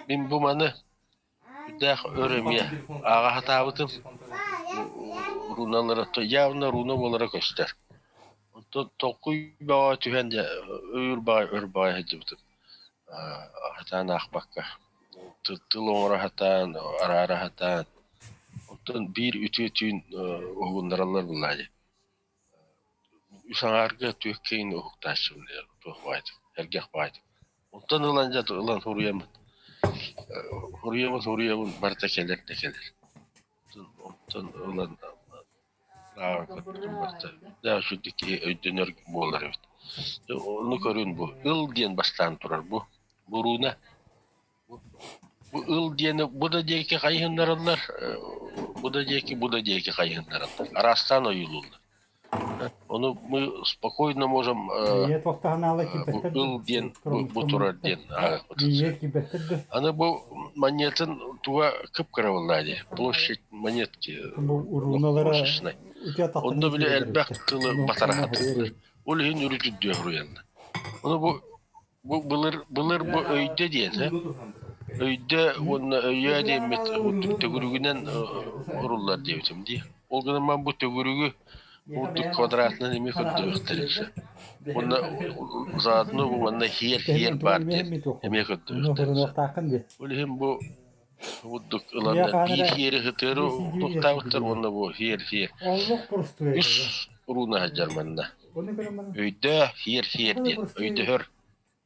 Мин бу маны үрдээх өр эмиэ ааҕа сатаабытым. Руналара явно руна буолара көстөр. Онтон толкуй бөҕө түһэн дьэ өр баҕайы өр баҕайы сылдьыбытым. Сатаан аахпакка. Тыл оҥоро сатаан, араара сатаан. Онтон биир үтүө түүн уһугуннараллар буоллаа дии. Үс аҥаарга түөккэйин уһуктааччыбын туох баҕайытык, эргэх баҕайытык. Онтон ылан дьэ ылан суруйаммын, суруйабын суруйабын барыта кэлэр да кэлэр. Онтон ылан ааҕан көрбүтүм барыта дьэ үчүгэй киһи өйдөнөр буолар эбит. Ону көрүн бу ыл диэн бастаан турар бу бурууна. Бу ыл диэни бу да диэки хайыһыннараллар, бу да диэки, бу да диэки хайыһыннараллар. Араастаан ойуулууллар. Ону мы спокойно можем Ийэ туохтаһанаала бу киирбэттэр да ыл диэн бу, бу турар диэн ааҕыахпытын Ийэ сөп. киирбэттэр да Аны бу монетын туга кып-кыра буоллаа дии. Площадь монетки бу урууналара крошечной. үтүө атахтарын Онно били киирэллэр элбэх эбиттэр. тылы Ону батара ону сатыыллар. Ол иһин үрүт-үрдүө суруйаллар. Ону бу Бу былыр былыр бу өйдө диэн э өйдө уонна өйөө диэммит төгүрүгүнэн уруллар диэбитим дии. Ол гынан баран бу төгүрүгү курдук квадратынан эмиэ көрдөрүөхтэрин сөп. Уонна заодно бу манна хиэр хиэр баар диэн эмиэ көрдөрүөхтэрин сөп. Ол иһин бу курдук ыланнар биир хиэри сытыары туохтаабыттар уонна бу хиэр хиэр үс урууна сылдьар манна. Өйдөө хиэр хиэр диэн өйдөһөр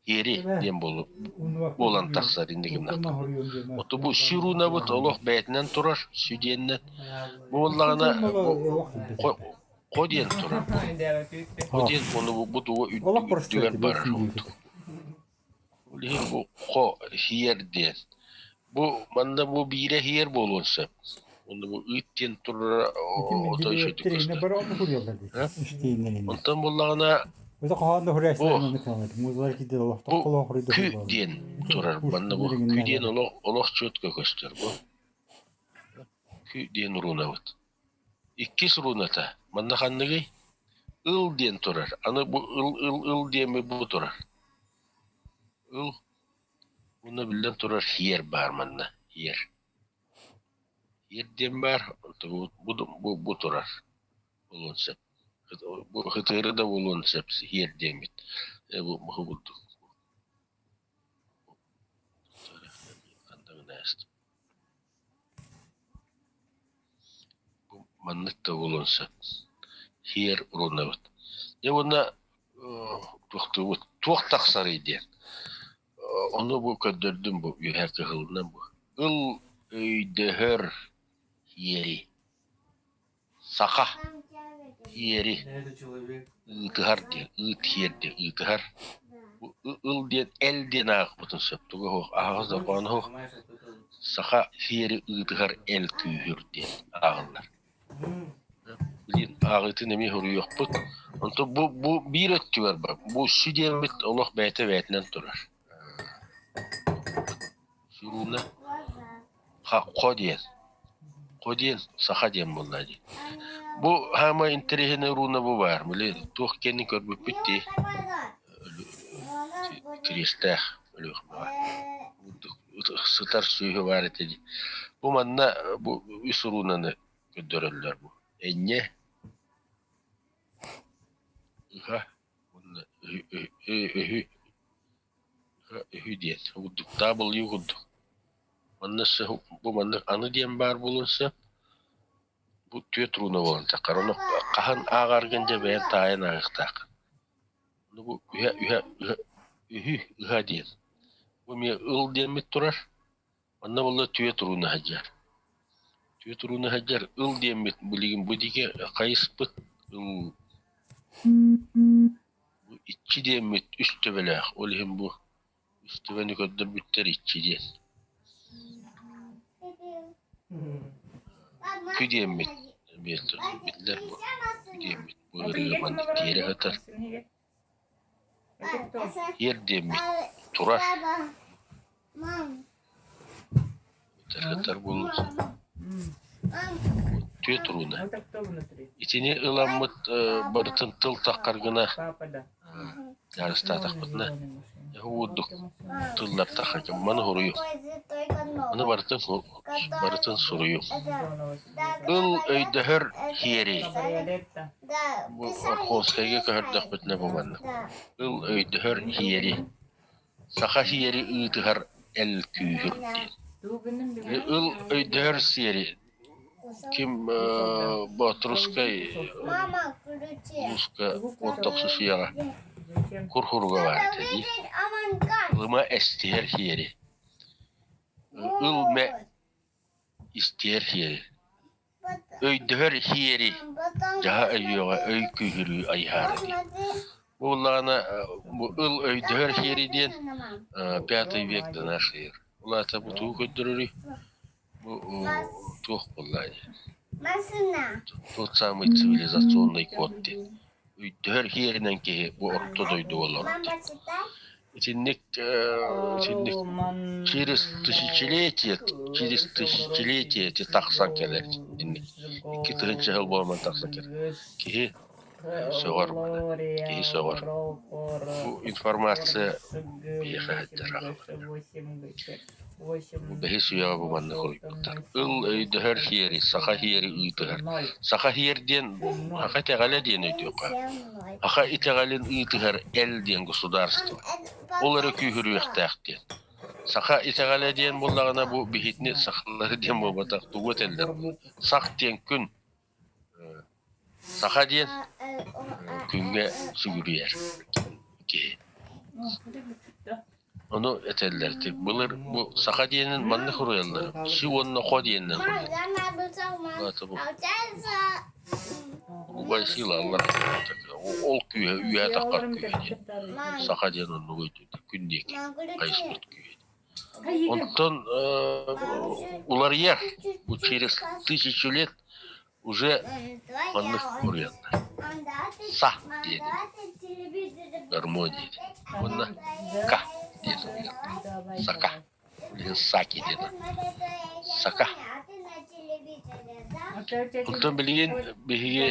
хиэри диэн буолан тахсар инник гыннахтар. Оту бу сүрунабыт олох бэйэтинэн турар сү диэннэн. Бу буоллаҕына бу хо диэн турар бу. Хо диэн ону бу тугу үрдүгэр барар курдук. Ол иһин бу хо хиэр диэн. Бу манна бу биирэ хиэр буолуон сөп. Уонна бу ыыт диэн турара отой үчүгэйдик көстөр. Онтон буоллаҕына бу бу кү диэн турар. Манна бу кү диэн олох олох четко көстөр бу. Кү диэн уруунабыт. Иккис рууната манна ханныгый? Ыл диэн турар. Аны бу ыл ыл ыл диэми бу турар. Ыл уонна биллэн турар хиэр баар манна хиэр. Хиэр диэн баар, бу, бу, бу турар буолуон сөп. Бу хытыары да буолуон сөп хиэр диэммит. Бу бу курдук. Бу маннык да буолуон сөп. Хиэр урунабыт. Дьэ уонна туохтуубут? Туох тахсарый диэн. Ону бу көрдөрдүм бу үөһэ кыһылынан бу. Ыл өйдөһөр иэри. Саха иэри ыытыһар диэн, ыыт иэр диэн ыытыһар. Ыл диэн эл диэн аахпытын сөп туга суох аһаҕас дорҕооно суох. Саха сиэри ыытыһар эл күүһүр диэн ааҕыллар. Билигин ааҕыытын эмиэ суруйуохпут. Онтон бу бу биир өттүгэр бар. Бу сү диэммит олох бэйэтэ бэйэтинэн турар. Сурууна хо диэн. Хо диэн саха диэн буолла дии. Бу хаамай интэриэһинэй урууна бу баар. Били туох киэнин көрбүппүт дии. Кириэстээх Өлүөхүмэҕэ. Сытар сүөһү баар этэ дии. Бу манна бу үс уруунаны көрдөрөллөр бу. Энньэ, ыһа уонна өһү өһү диэн курдук W курдук. Манна бу маннык аны диэн баар буолуон сөп. Бу түөрт руна буолан таххар. Ону хаһан ааҕаргын дьэ бэйэҥ таайан ааҕыахтааххын. Ону бу үһэ үһэ үһэ үһү ыһа диэн. Бу эмиэ ыл диэммит турар. Манна буолла түөрт руна сылдьар. Түөрт руна сылдьар ыл диэммит билигин бу диэки хайыспыт ыл бу иччи диэммит үс төбөлөөх. Ол иһин бу үс төбөнү көрдөрбүттэр иччи диэн. Кү диэммит биллэр бу кү диэммит бу ырыа маннык тиэрэ сытар. Иэр диэммит турар. Сытар буолуон Түөрт урууна. Итини ыламмыт барытын тыл таххар гына дьаарыстаатахпытына уурдук тыллар таххар маны суруйу. Маны барытын барытын суруйу. Ыл өйдөһөр сиэри. Бу Охотскайга көһөрдөхпүтүнэ бу маннык. Ыл өйдөһөр сиэри. Саха сиэри ыытыһар эл күүһүр диэн. Ыл өйдөһөр сиэри ким Боотурускай улууска Уоттохсусуйаҕа кур-хуруга баар этэ дии. Ылыма эстиһэр сиэри. Ыл мэ истиһэр сиэри. Өйдөһөр сиэри дьаһа өйүөҕэ өй күүһүрүү айыһаары диэн. Бу буоллаҕына бу ыл өйдөһөр сиэри диэн пятый век до нашей эры. Ол аата бу тугу көрдөрөрүй? Бу туох буолла Тот самый цивилизационный код диэн. Өйдөһөр сиэринэн киһи бу орто дойдуга олорор диэн. Итинник итинник через тысячелетие через тысячелетие ити тахсан кэлэр итинник 2000 сыл буолан тахсан кэлэр. Киһи сөҕөр киһи сөҕөр. Бу информация биһиэхэ сылдьар Бу бэһис үйэҕэ бу маннык хоруйбуттар. Ыл өйдөһөр сиэри, саха сиэри ыытыһар. Саха сиэр диэн саха итэҕэлэ диэн өйдүөххэ. Саха итэҕэлин ыытыһар эл диэн государство. Ол эрэ күүһүрүөхтээх диэн. Саха итэҕэлэ диэн буоллаҕына бу биһитини сахалары диэн буолбатах тугу этэллэр Сах диэн күн. Саха диэн күҥҥэ сүгүрүйэр киһи. Ону этэллэр былыр бу саха диэнин маннык суруйаллар си уонна хо диэнинэн суруйаллар. Бу убай сыылаллар ол күүһэ үөһэ таххар күүһэ диэн саха диэн оннук өйдүүр күн диэки хайыспыт күүһэ Онтон уларыйар бу через тысячу лет уже маннык уруйаллар са диэн гармония диэн уонна ка диэн суруйаллар сака билигин саки диэн сака Онтон билигин биһиги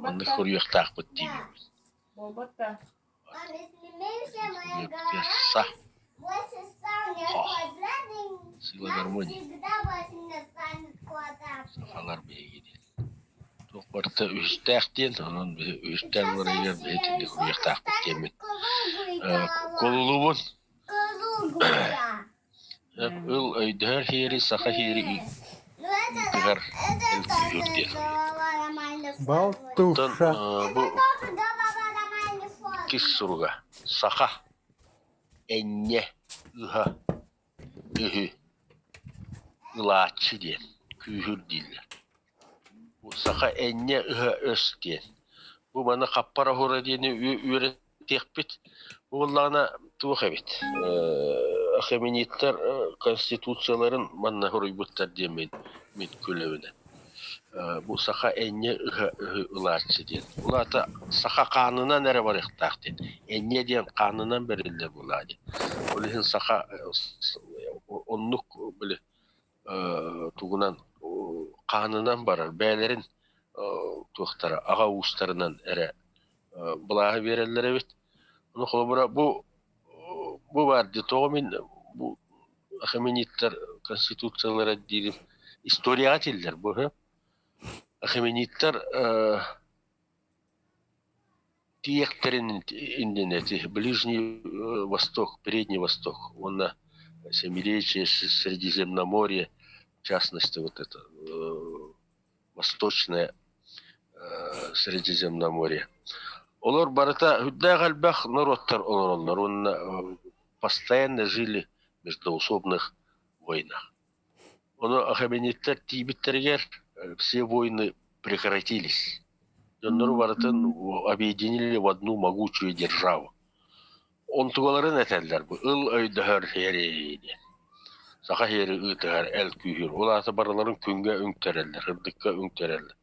маннык суруйуохтаахпыт диибит Са Сила гармония Сахалар биһиги диэн Туох барыта үһүстээх диэн, онон үһүстээх барыйар биһи итинник уруйахтаахпыт диэммит куолулуубун. Ыл өйдөһөр сиэри саха сиэри ыытыһар эл күүһүр диэн. Оттон Балтуша. бу иккис суруга саха. Энньэ ыһа үһү ылааччы диэн, күүһүр дииллэр. Бу саха энньэ ыһа өс диэн. Бу маны хаппар оһура диэни үөрэтиэхпит. Бу буоллаҕына туох эбит Ахемениттэр конституцияларын манна суруйбуттар диэн мин мин күлэбинэ. Бу саха энньэ ыһа үһү ылааччы диэн. Ол аата саха хаанынан эрэ барыахтаах диэн. Энньэ диэн хаанынан бэриллэр буолаа диэн. Ол иһин саха оннук били тугунан хаанынан барар. Бэйэлэрин туохтара аҕа уустарынан эрэ былааһы биэрэллэр эбит. Ону холобура бу бу баар дии тоҕо мин бу Ахемениттэр конституциялара диирим историяҕа этиллэр бу Ахемениттэр тиэхтэрин иннинэ ити Ближний Восток, Передний Восток уонна Семиречье, Средиземноморье, в частности вот это Восточное Средиземноморье. Олор барыта үрдээх элбэх норуоттар олороллор уонна постоянно жили в междоусобных войнах. Ону Ахемениттэр тиийбиттэригэр все войны прекратились. Дьоннору барытын объединили в одну могучую державу. Онтугаларын этэллэр бу ыл өйдөһөр һиэри диэн. Саха һиэри ыытыһар эл күүһүр. Ол аата барыларын күҥҥэ үҥтэрэллэр, ырдыкка үҥтэрэллэр.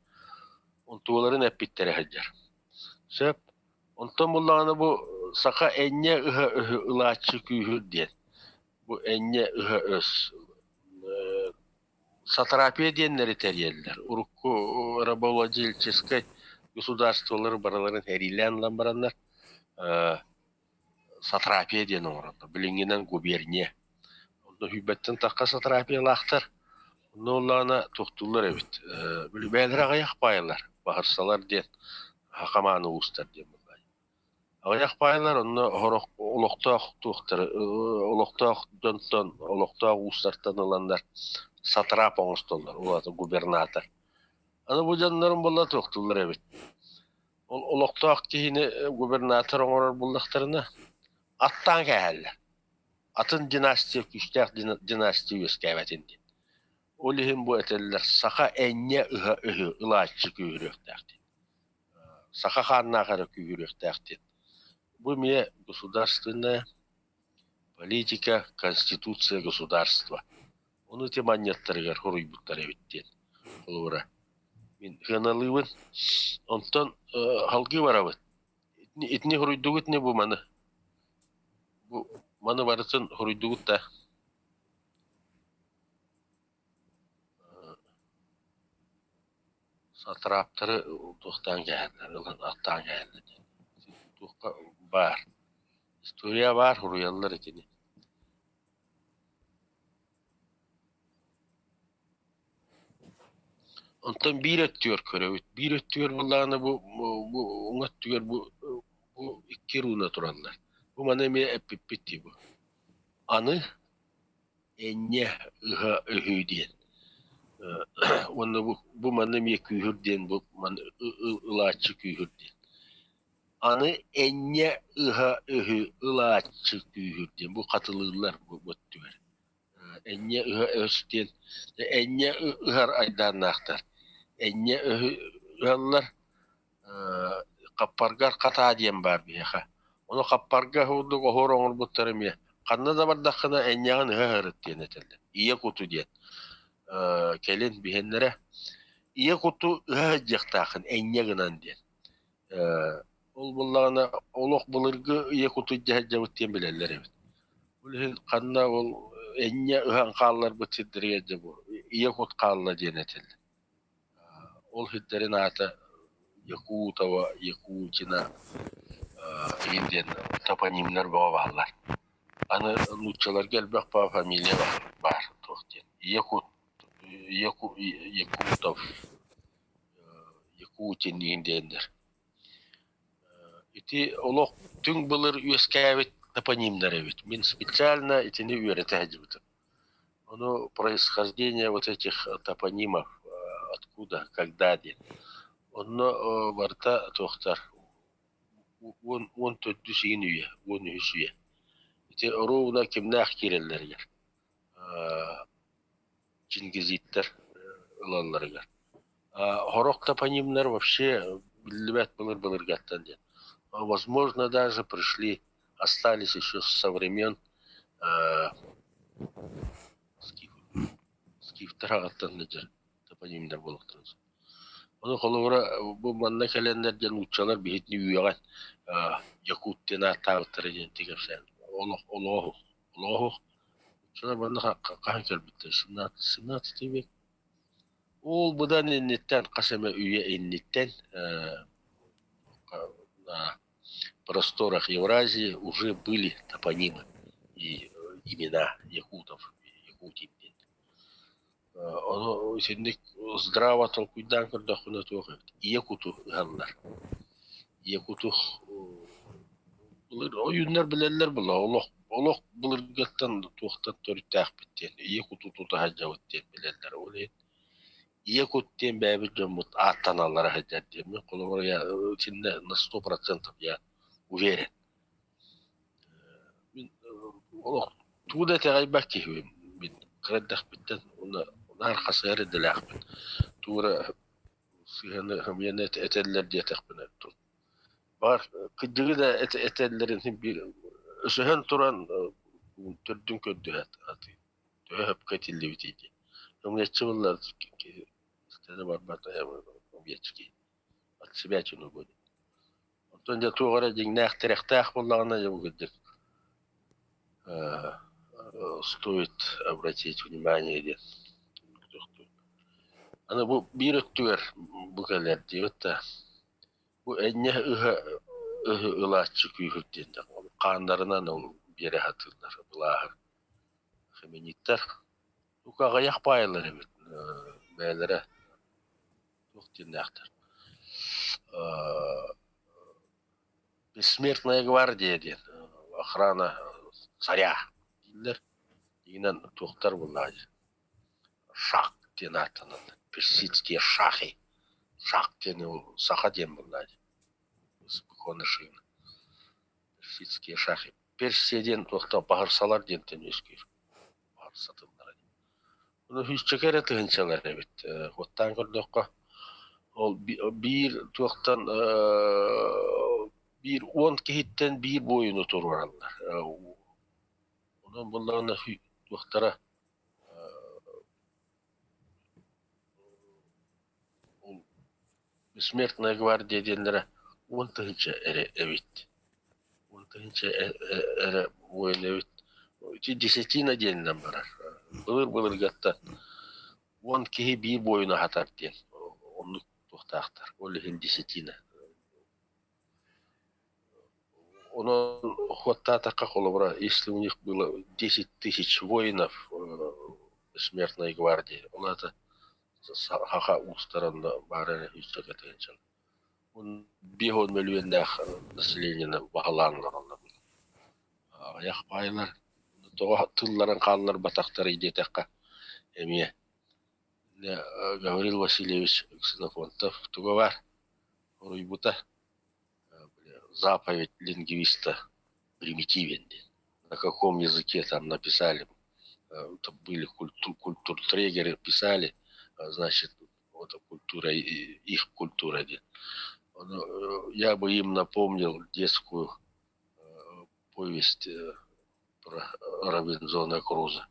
Онтугаларын эппиттэрэ сылдьар. Сөп. Онтон буллаҕына бу саха энньэ ыһа өһү ылааччы күүһүр диэн. Бу энньэ ыһа өс сатрапия диэннэри тэрийэллэр. Урукку рабовладельческай государстволары барыларын эриилээн ылан бараннар сатрапия диэн оҥороллор. Билиҥҥинэн губерния. Онно сүүрбэттэн тахха сатрапиялаахтар. Онно буоллаҕына туохтууллар эбит. Били бэйэлэрэ аҕыйах баайалар, баһырсалар диэн, хахамааны уустар диэн буоллаҕа. Аҕыйах баайалар онно сорох олохтоох туохтары олохтоох дьонтон, олохтоох уустартан ыланнар сатрап оҥостоллор, ол аата губернатор. Аны бу дьоннорун буолла туохтууллар эбит. Ол олохтоох киһини губернатор оҥорор буллахтарына аттаан кээһэллэр. Атын династия күүстээх династия үөскээбэтин диэн. Ол иһин бу этэллэр саха энньэ ыһа үһү ылааччы күүһүрүөхтээх диэн. Саха хааннаах эрэ күүһүрүөхтээх диэн. Бу эмиэ государственная политика, конституция государства. Ону ити манньыаттарыгар хоруйбуттар эбит диэн. Холобура, мин сыаналыыбын. Онтон салгыы барабыт. Итини хоруйдугут ини бу маны? Бу маны барытын хоруйдугут да? Сатраптары туохтаан кээһэллэр, ылан аттаан кээһэллэр диэн. Туохха баар. История баар, суруйаллар итини. Онтон биир өттүгэр көрөбүт. Биир өттүгэр буоллаҕына бу бу уҥа өттүгэр бу бу икки руна тураллар. Бу маны эмиэ эппиппит дии бу. Аны энньэ ыһа өһүү диэн. Уонна бу бу манна эмиэ күүһүр диэн бу маны ылааччы күүһүр диэн. Аны энньэ ыһа өһү ылааччы күүһүр диэн бу хатылыыллар бу өттүгэр. Энньэ ыһа өс диэн энньэ ыһар айдааннаахтар. Энньэ өһү ыһаллар Хаппаргар хатаа диэн баар биһиэхэ. Ону хаппарга курдук оһуор оҥорбуттар эмиэ. Ханна да бардаххына энньэҕин ыһа ыһарыт диэн этэллэр. Ийэ куту диэн. Кэлин биһэннэрэ ийэ куту ыһа сылдьыахтааххын энньэ гынан диэн. Ол буоллаҕына олох былыргы ийэ куту илдьэ сылдьабыт диэн билэллэр эбит. Ол иһин ханна ол энньэ ыһан хаалларбыт сирдэригэр дьэ бу ийэ кут хаалла диэн этэллэр. Ол сирдэрин аата Якутова, Якутина игин диэн топонимнар бөҕө бааллар. Аны нууччаларга элбэх баа фамилия баар туох диэн Якут Якутов, Якутин игин диэннэр. Ити олох түҥ былыр үөскээбит топонимнар эбит. Мин специально итини үөрэтэ сылдьыбытым. Ону происхождение вот этих топонимов откуда, когда диэн. Онно барыта туохтар 14 игин үйэ, 13 үйэ. Ити оруобуна кимнээх киирэллэригэр чингизиттэр ылалларыгар. Сорох топонимнар вообще биллибэт былыр-былыргаттан диэн. Возможно, даже пришли, остались еще со времен скифтэр аҕаттан да топонимнар буолуохтарын сөп. Ону холобура бу манна кэлэннэр диэн нууччалар биһитини үөҕэн якут диэн ааттаабыттара диэн кэпсээн олох олооһух олооһух нууччалар манна хаһан кэлбиттэр 17 век ол быдан инниттэн хас эмэ үйэ инниттэн на просторах Евразии уже были топонимы и имена якутов Якутии диэн. Ону итинник здраво толкуйдаан көрдөххүнэ туох эбит ийэ куту ыһаллар. Ийэ куту былыр ойууннар билэллэр буолла олох олох былыргыттан туохтан төрүттээхпит диэн ийэ куту тута сылдьабыт диэн билэллэр. Ол иһин ийэ кут диэн бэйэбит дьоммут ааттаналлара сылдьар диэн мин холобура я итиннэ на 100% я уверен. Мин олох тугу да итэҕэйбэт киһибин. Мин кыра эрдэхпиттэн уонна наар хасыһар идэлээхпин. Тугу эрэ сыыһаны хомуйан этэллэр диэтэхпинэ баҕар кырдьыгы да этэллэрин син биир өсөһөн туран төрдүн көрдөһө сатыыр. Төһө сөпкө этиллибитий диэн. Хомуйаччы буолла истэрэ барбат хомуйаччы киһи. От себя чунугу. Оттон дьэ туох эрэ дьиҥнээх тирэхтээх буоллаҕына дьэ бу кырдьык стоит обратить внимание диэн. Аны бу биир өттүгэр бу кэлэр диэбит да бу энньэ ыһа ыһы ылааччы күүһүр диэн хааннарынан ол биэрэ сатыыллар былааһы химениттэр тука аҕыйах баайалар эбит бэйэлэрэ туох диэннээхтэр Бессмертная гвардия диэн охрана царя дииллэр. Дьиҥинэн туохтар буоллаҕа дии шах диэн ааттаналлар персидские шахи шах диэн ол саха диэн буоллаҕа дии персидские шахи Персия диэн туохтан баһырсалар диэнтэн үөскүүр баһырсатыллара диэн. Ону сүүсчэкэ эрэ тыһыынчалар эбит. Уоттаан көрдөххө, ол биир туохтан биир 10 киһиттэн биир буойуну туруораллар. Онон буоллаҕына туохтара ол Бессмертная гвардия диэннэрэ 10 000 эрэ эбит. 10 000 эрэ буойун эбит. Ити десятина диэнинэн барар. Былыр-былыргаттан 10 киһи биир буойуну аһатар диэн оннук туохтаахтар. Ол иһин десятина. Онон хуоттаатахха холобура, если у них было 10 000 воинов Бессмертной гвардии, ол аата саха уустарын баара эрэ үс 50 мөлүйүөннээх населениены баһылаан олороллор. Аҕыйах баайылар тоҕо тылларын хаалларбатахтарый диэтэххэ, эмиэ Гаврил Васильевич Ксенофонтов туга баар хоруйбута заповедь лингвиста примитивен диэн. На каком языке там написали, были культуртрегеры писали, значит, вот культура, их культура диэн. Я бы им напомнил детскую повесть про Робинзона Круза.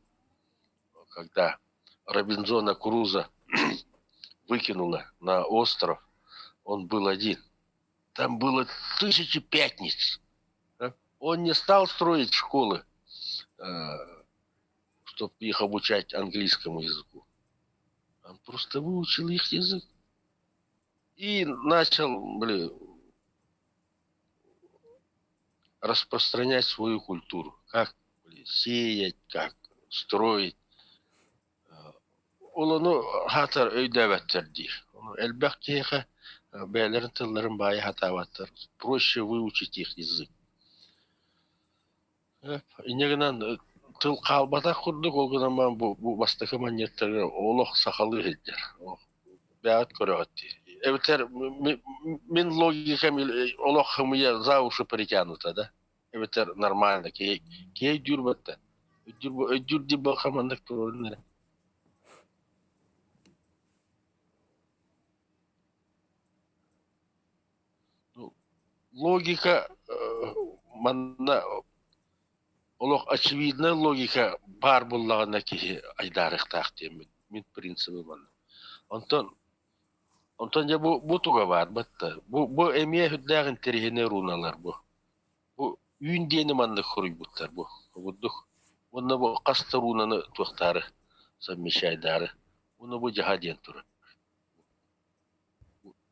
Когда Робинзона Круза выкинула на остров, он был один. Там было тысячи пятниц. Он не стал строить школы, чтобы их обучать английскому языку. Он просто выучил их язык. И начал, блин, распространять свою культуру. Как блин, сеять, как строить. Ол ону аһаатар өйдөөбөттөр диир. Элбэх киһиэхэ бэйэлэрин тылларын баайа сатаабаттар. Проще выучить их язык. Инньэ гынан тыл хаалбатах курдук, ол гынан баран бу, бу бастакы манньыаттары олох сахалыы сылдьар. Бэйэҕит көрөҕүт дии. Эбэтэр мин логикам олох хымыйа за уши притянута, да? Эбэтэр нормально киһи киһи өйдүүр батта. Өйдүүр өйдүүр диир буолха маннык туруорун эрэ. Логика манна олох очевидная логика баар буоллаҕына киһи айдаарыахтаах диэммин мин принцибым манна. Онтон онтон дьэ бу бу туга баар батта. Бу бу эмиэ сүрдээх интэриэһинэй руналар бу. Бу үүн диэни маннык хоруйбуттар бу курдук. Уонна бу хас да рунаны туохтаары совмещайдаары. Уонна бу дьаһа диэн турар.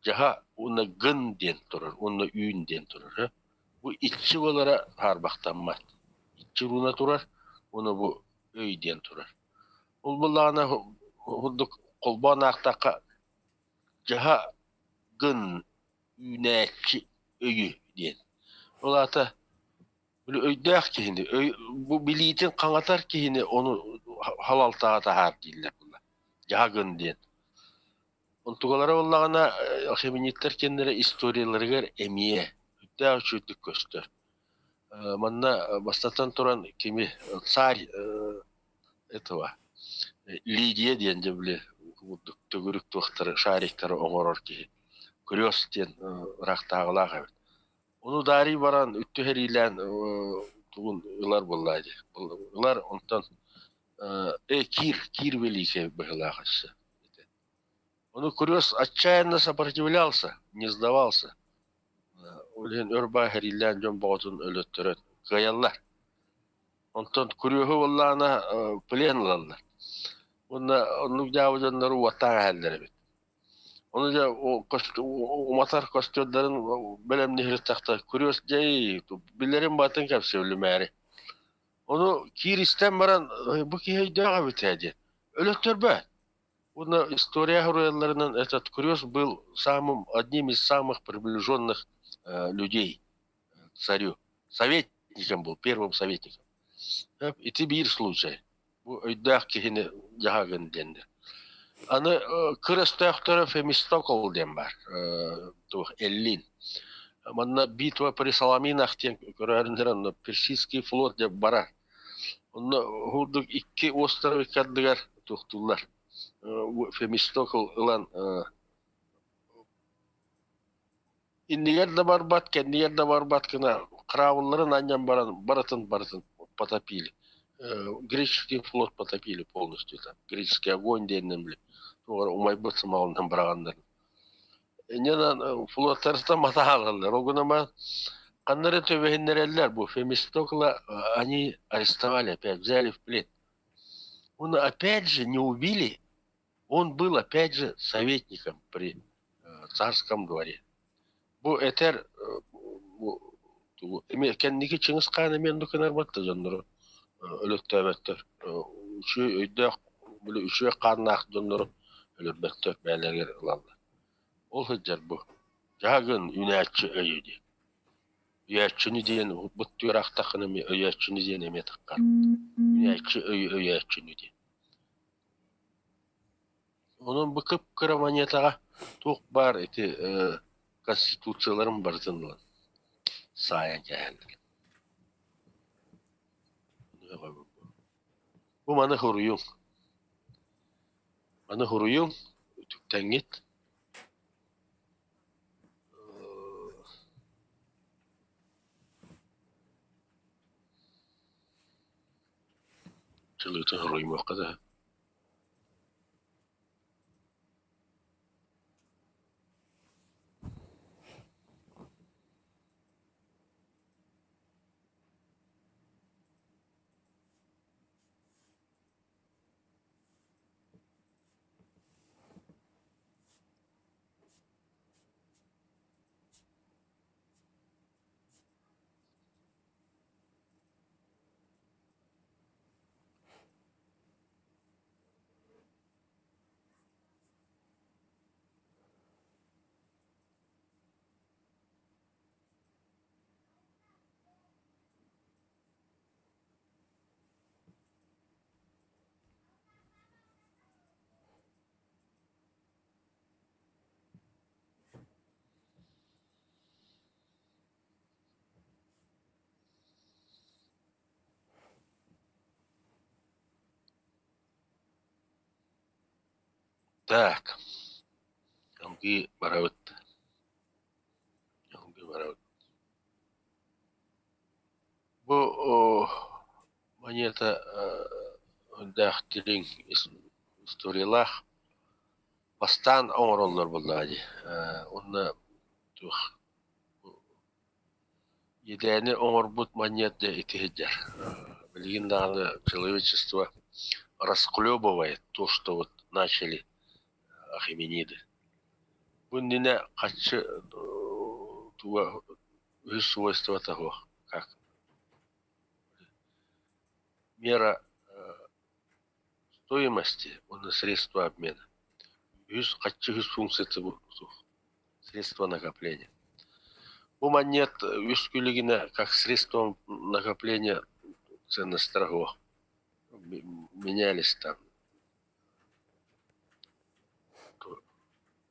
Дьаһа уонна гын диэн турар уонна үүн диэн турар. Бу иччи буолара хаарбахтаммат. Иччи руна турар уонна бу өй диэн турар. Ол буоллаҕына курдук холбоон аахтахха дьаһа гын үүнээччи өйү диэн. Ол аата били өйдөөх киһини, өй, бу билиитин хаҥатар киһини ону халалтаҕа таһаар дииллэр була. Дьаһагын диэн. Онтугалара буоллаҕына алхиминиттэр кэннэрэ историяларыгар эмиэ сүрдээх үчүгэйдик көстөр. Манна бастатан туран кими царь этого Лидия диэн дьэ били курдук төгүрүк туохтары шариктары оҥорор киһи Крёс диэн ыраахтааҕылаах эбит. Ону даарый баран үттүһэриилээн тугун ылар буоллаа дии. Ылар онтон Кир, Кир Великий быһыылаах өссө. Ону Крёс отчаянно сопротивлялся, не сдавался. Ол иһин өр баа сэриилээн дьон боҕотун өлөттөрөн кыайаллар. Онтон Крёһу буоллаҕына плен ылаллар. Уонна оннук дьаабы дьоннору уоттаан эһэллэр эбит. Ону дьэ уматар костюмнарын бэлэмниһиртэхтэ Крёс дьэ билэрин баатын кэпсэбилимээри. Ону кииристэн баран бу киһи өйдөөх эбит ээ диэн. Өлөттөрбөт. Уонна история суруйалларынан этот Крёс был самым, одним из самых приближенных людей царю. Советником был, первым советником. Ити биир случай. Бу өйдөөх киһини дьаһагын диэннэр. Аны кыр өстөөхтөрө Фемистокл диэн баар, туох Эллин. Манна битва при Саламинах диэн көрөөрүннэр онно Персидский флот деп барар. Онно курдук икки остров икки ардыгар туохтууллар. Фемистокл ылан иннигэр да барбат, кэннигэр да барбат гына караулларын анньан баран барытын барытын потопили. Греческий флот потопили полностью там. Греческий огонь диэннэн били туох эрэ умайбыт сымаҕынан быраҕаннар. Инньэ флоттарыттан матаалаллар. Ол гынан баран ханна эрэ түбэһиннэрэллэр бу Фемистокла они арестовали опять, взяли в плен. Он опять же не убили, он был опять же советником при царском дворе. Бу этэр кэнники Чыҥыс Хаан эмиэ оннук гынар батта дьоннору өлөттөөбөттөр. Үчүгэй өйдөөх, били үчүгэй хааннаах дьоннору өлөрбөттөр, бэйэлэригэр ылаллар. Ол сылдьар бу. Дьаһагын үүнээччи өйү диэн. Өйөөччүнү диэн бут түөраахтаххына эмиэ өйөөччүнү диэн эмиэ таххар. Үүнээччи өйү өйөөччүнү диэн. Онон бу кып-кыра монетаҕа туох баар ити конституцияларын барытын ылан саайан кээһэллэр. Бу маны суруйуҥ. Маны суруйуҥ, үтүктэҥҥит. Чылыытын суруйумуохха да Так, Алгыы барабыт. Алгыы барабыт. Бу монета үрдээх дириҥ историялаах бастаан оҥороллор буоллаҕа дии. Уонна туох иэдээни оҥорбут монет дьэ ити сылдьар. Билигин даҕаны человечество расхлебывает то, что вот начали Ахемениды. Бу иннинэ хаччы туга үһүс свойствота суох как мера стоимости уонна средства обмена. Үһүс хаччы үһүс функцията суох. Средство накопления. Бу манньыат үс күлүгүнэ как средство накопления ценностара суох. Менялись там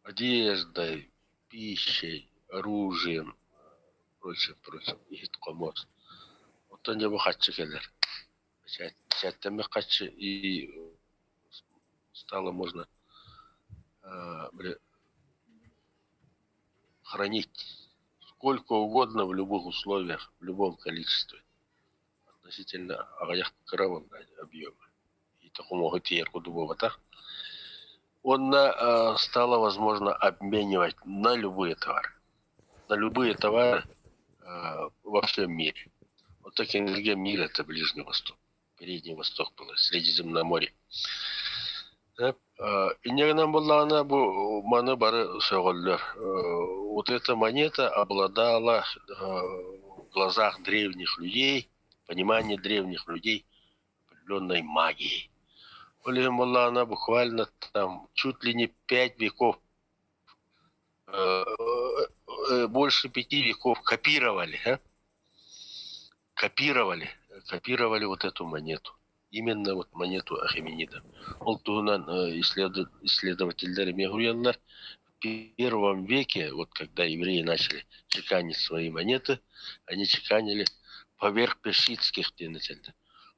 одеждой, пищей, оружием, прочим, прочим, иһит-хомуос. Оттон дьэ бу хаччы кэлэр. Бэчээттэммит хаччы и стало можно хранить сколько угодно в любых условиях, в любом количестве. Относительно аҕыйах кыра объема. Хомуоһу тиийэр курдук буолбатах. Уонна стало возможно обменивать на любые товары. На любые товары во всем мире. Вот так энергия мира – это Ближний Восток. Передний Восток было, Средиземноморье. Инньэ гынан буоллаҕына бу маны бары сөҕөллөр. Вот эта монета обладала в глазах древних людей, понимание древних людей определенной магией. Ол иһин буоллаҕына буквально там чуть ли не 5 веков, больше 5 веков копировали, а? Копировали, копировали вот эту монету. Именно вот монету Ахеменида. Ол туһунан исследователлэр эмиэ суруйаллар. В первом веке, вот когда евреи начали чеканить свои монеты, они чеканили поверх персидских диэн этэллэр.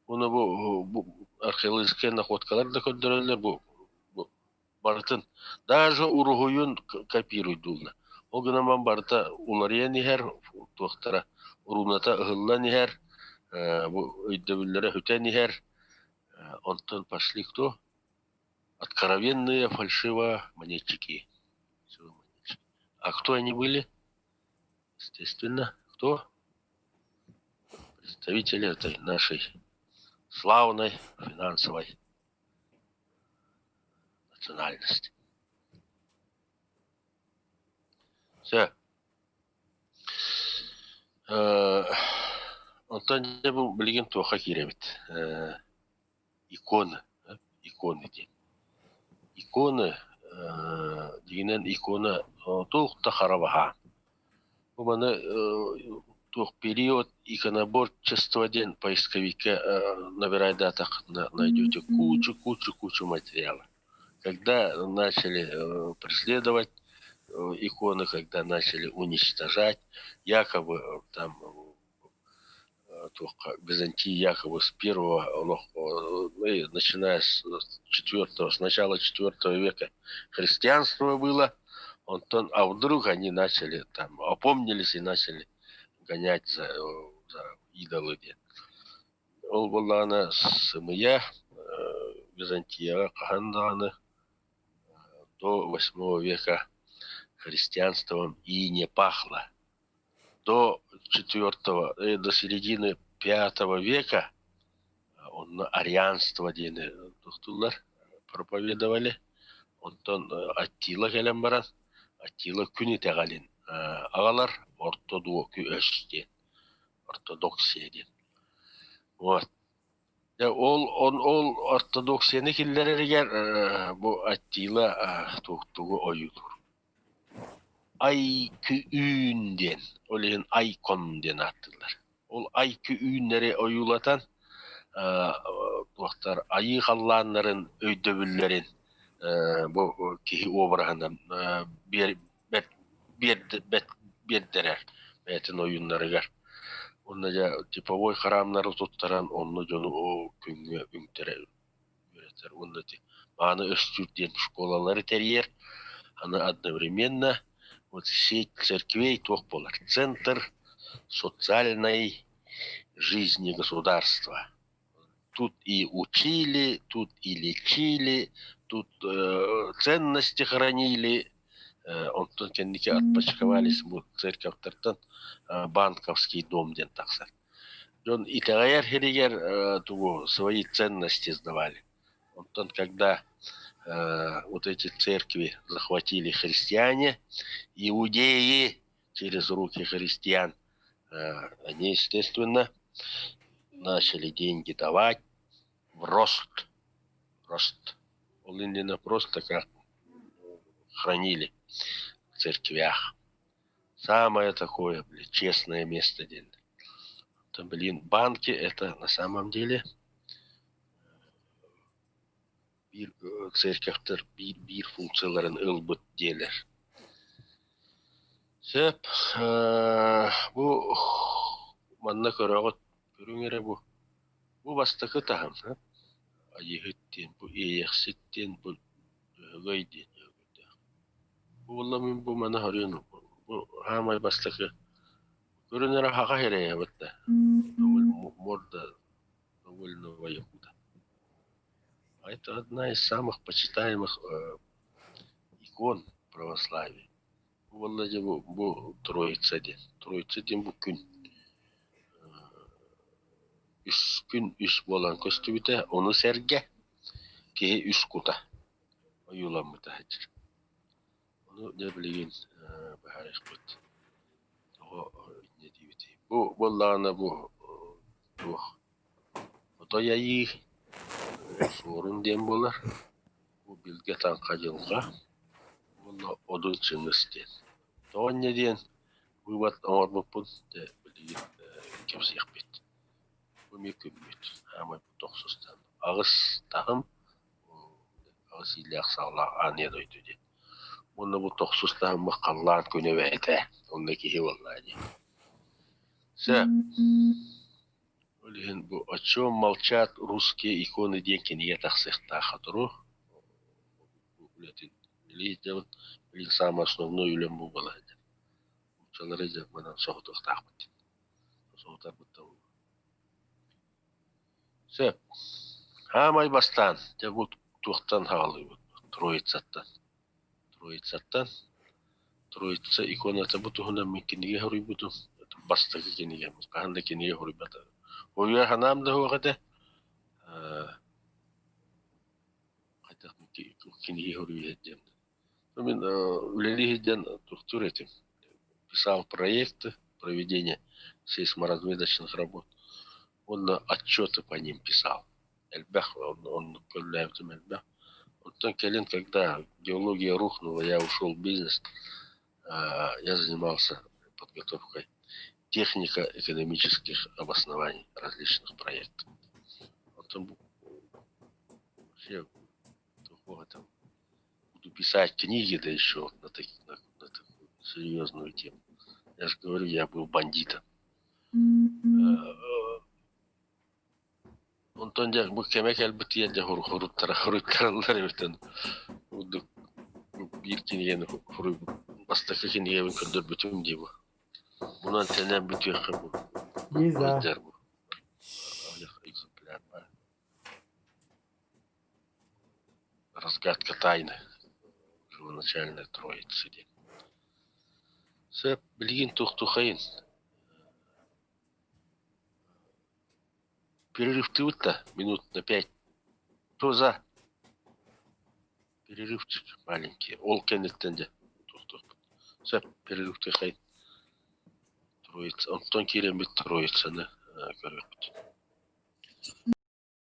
Уонна бу археологическай находкалар да көрдөрөллөр бу барытын даже уруһуйун копируйдууллар. Ол гынан барыта уларыйан иһэр, туохтара урууната ыһыллан иһэр, бу өйдөбүллэрэ сүтэн иһэр. Онтон пошли кто? Откровенные фальшивомонетчики. А кто они были? Естественно, кто? Представители этой нашей славной финансовой национальности. Все. Онтон дьэ бу билигин туохха киирэбит? Иконы, иконы диэн. Иконы дьиҥинэн икона туох да хара баһаам. Бу маны туох период иконоборчества диэн поисковикка набирайдаатаххытына найдете кучу-кучу-кучу материала. Когда начали преследовать иконы, когда начали уничтожать, якобы там туохха Византия якобы с первого начиная с четвертого, с начала четвертого века христианство было, онтон, а вдруг они начали там, опомнились и начали гонять за идолы диэн. Ол буоллаҕына сымыйа Византияҕа хаһан даҕаны до восьмого века христианством и не пахло. До четвертого, до середины пятого века онно арианство диэни туохтууллар проповедовали. Онтон Аттила кэлэн баран, Аттила күн итэҕэлин аҕалар орто дуоку өс диэн, ортодоксия диэн. Вот. Дьэ ол ол ортодоксияны киллэрэригэр бу Аттила тугу ойуулуур. Ай-кү-үүн диэн, ол иһин айкон диэн ааттыыллар. Ол ай-кү-үүннэри ойуулатан туохтар айыы халлааннарын өйдөбүллэрин бу киһи обраһынан биэрдэрэр бэйэтин ойууннарыгар. Уонна дьэ типовой храмнары туттаран онно дьону күҥҥэ үҥтэрэ үөрэтэр уонна ити Мааны өстүүр диэн школалары тэрийэр. Аны одновременно вот сеть церквей туох буолар? Центр социальной жизни государства. Тут и учили, тут и лечили, тут ценности хранили, онтон кэнники отпочковались бу церковтартан банковский дом диэн тахсар. Дьон итэҕэйэр сиригэр тугу свои ценности сдавали. Онтон когда вот эти церкви захватили христиане, иудеи через руки христиан, они, естественно, начали деньги давать в рост. Рост. Ол иннинэ просто как хранили в церквях. Самое такое, блин, честное место диэн. Это, блин, банки это на самом деле биир церковтар биир, биир функцияларын ылбыт диэлэр. Сөп, бу манна көрөҕүт, көрүҥ эрэ бу. Бу бастакы таһым, Айыыһыт диэн, бу Иэйэхсит диэн, бу Дьөһөгөй диэн дьөһөгөйдөөх. Бу буолла мин бу маны хорuyun бу хаамай бастакы көрүн эрэ хаха ирэйэбит да морда довольного якута. А это одна из самых почитаемых икон православия. Бу буолла дьэ бу, бу Троица диэн. Троица диэн бу күн үс күн үс буолан көстүбүтэ, ону сэргэ киһи үс кута ойууламмыта сылдьар. Ону дьэ билигин быһаарыахпыт. Тоҕо инньэ диибитий. Бу буоллаҕына бу туох отой айыы суорун диэн буолар. Бу билгэ таҥха дьылҕа уонна Одун Чыҥыс диэн. Тоҕо инньэ диэн вывод оҥорбуппун дьэ билигин кэпсиэхпит. Бу эмиэ күммүт хаамай тохсустан аҕыс таһым аҕыс иилээх саҕалаах аан ийэ дойду диэн. Уонна бу тохсус таһыммыт халлаан күнэ эбээтэ онно киһи буоллаа дии. Сөп. Ол иһин бу «О чем молчат русские иконы» диэн кинигэ тахсыахтаах сотору. Бу үлэтин үлэлии сылдьабын. Билигин саамай основной үлэм бу буола сылдьар. Нууччалары дьэ манан соһутуохтаахпыт. Соһутарбыт да буолуо. Сөп. Хаамай бастаан, дьэ бу туохтан хаалыыбыт? Троицаттан. Троицаттан. Троица иконата бу туһунан мин кинигэ суруйбутум. Бастакы кинигэм. Хаһан да кинигэ суруйбатаҕым. Суруйар санаам да суох этэ. Хайдах кинигэ суруйа сылдьыам. Мин үлэлии сылдьан туохтуур этим. Писал проекты проведения сейсморазведочных работ уонна отчеты по ним писал. Элбэх оннук көрүлээбитим элбэх. Оттон кэлин, когда геология рухнула, я ушел в бизнес, я занимался подготовкой технико-экономических обоснований различных проектов. Оттон вообще там буду писать книги, да еще вот на такую серьезную тему. Я же говорю, я был бандитом. Онтон дьэ бу кэмэ кэлбитигэр дьэ хоруттара хоруйтараллар эбитин курдук биир кинигэни бастакы кинигэбин көрдөрбүтүм дии бу. Мунан тэнэн бүтүөххэ бу. Лиза. Сылдьар бу. Аҕыйах экземпляр баар. Разгадка тайны первоначальной троицы диэн. Сөп, билигин туохтуохайын Перерывтыыбыт да минут на пять. Кто за? Перерывчик маленький. Ол кэнниттэн дьэ туохтуохпут. Сөп, перерывтыахайын. Троица. Онтон киирэммит Троицаны көрүөхпүт.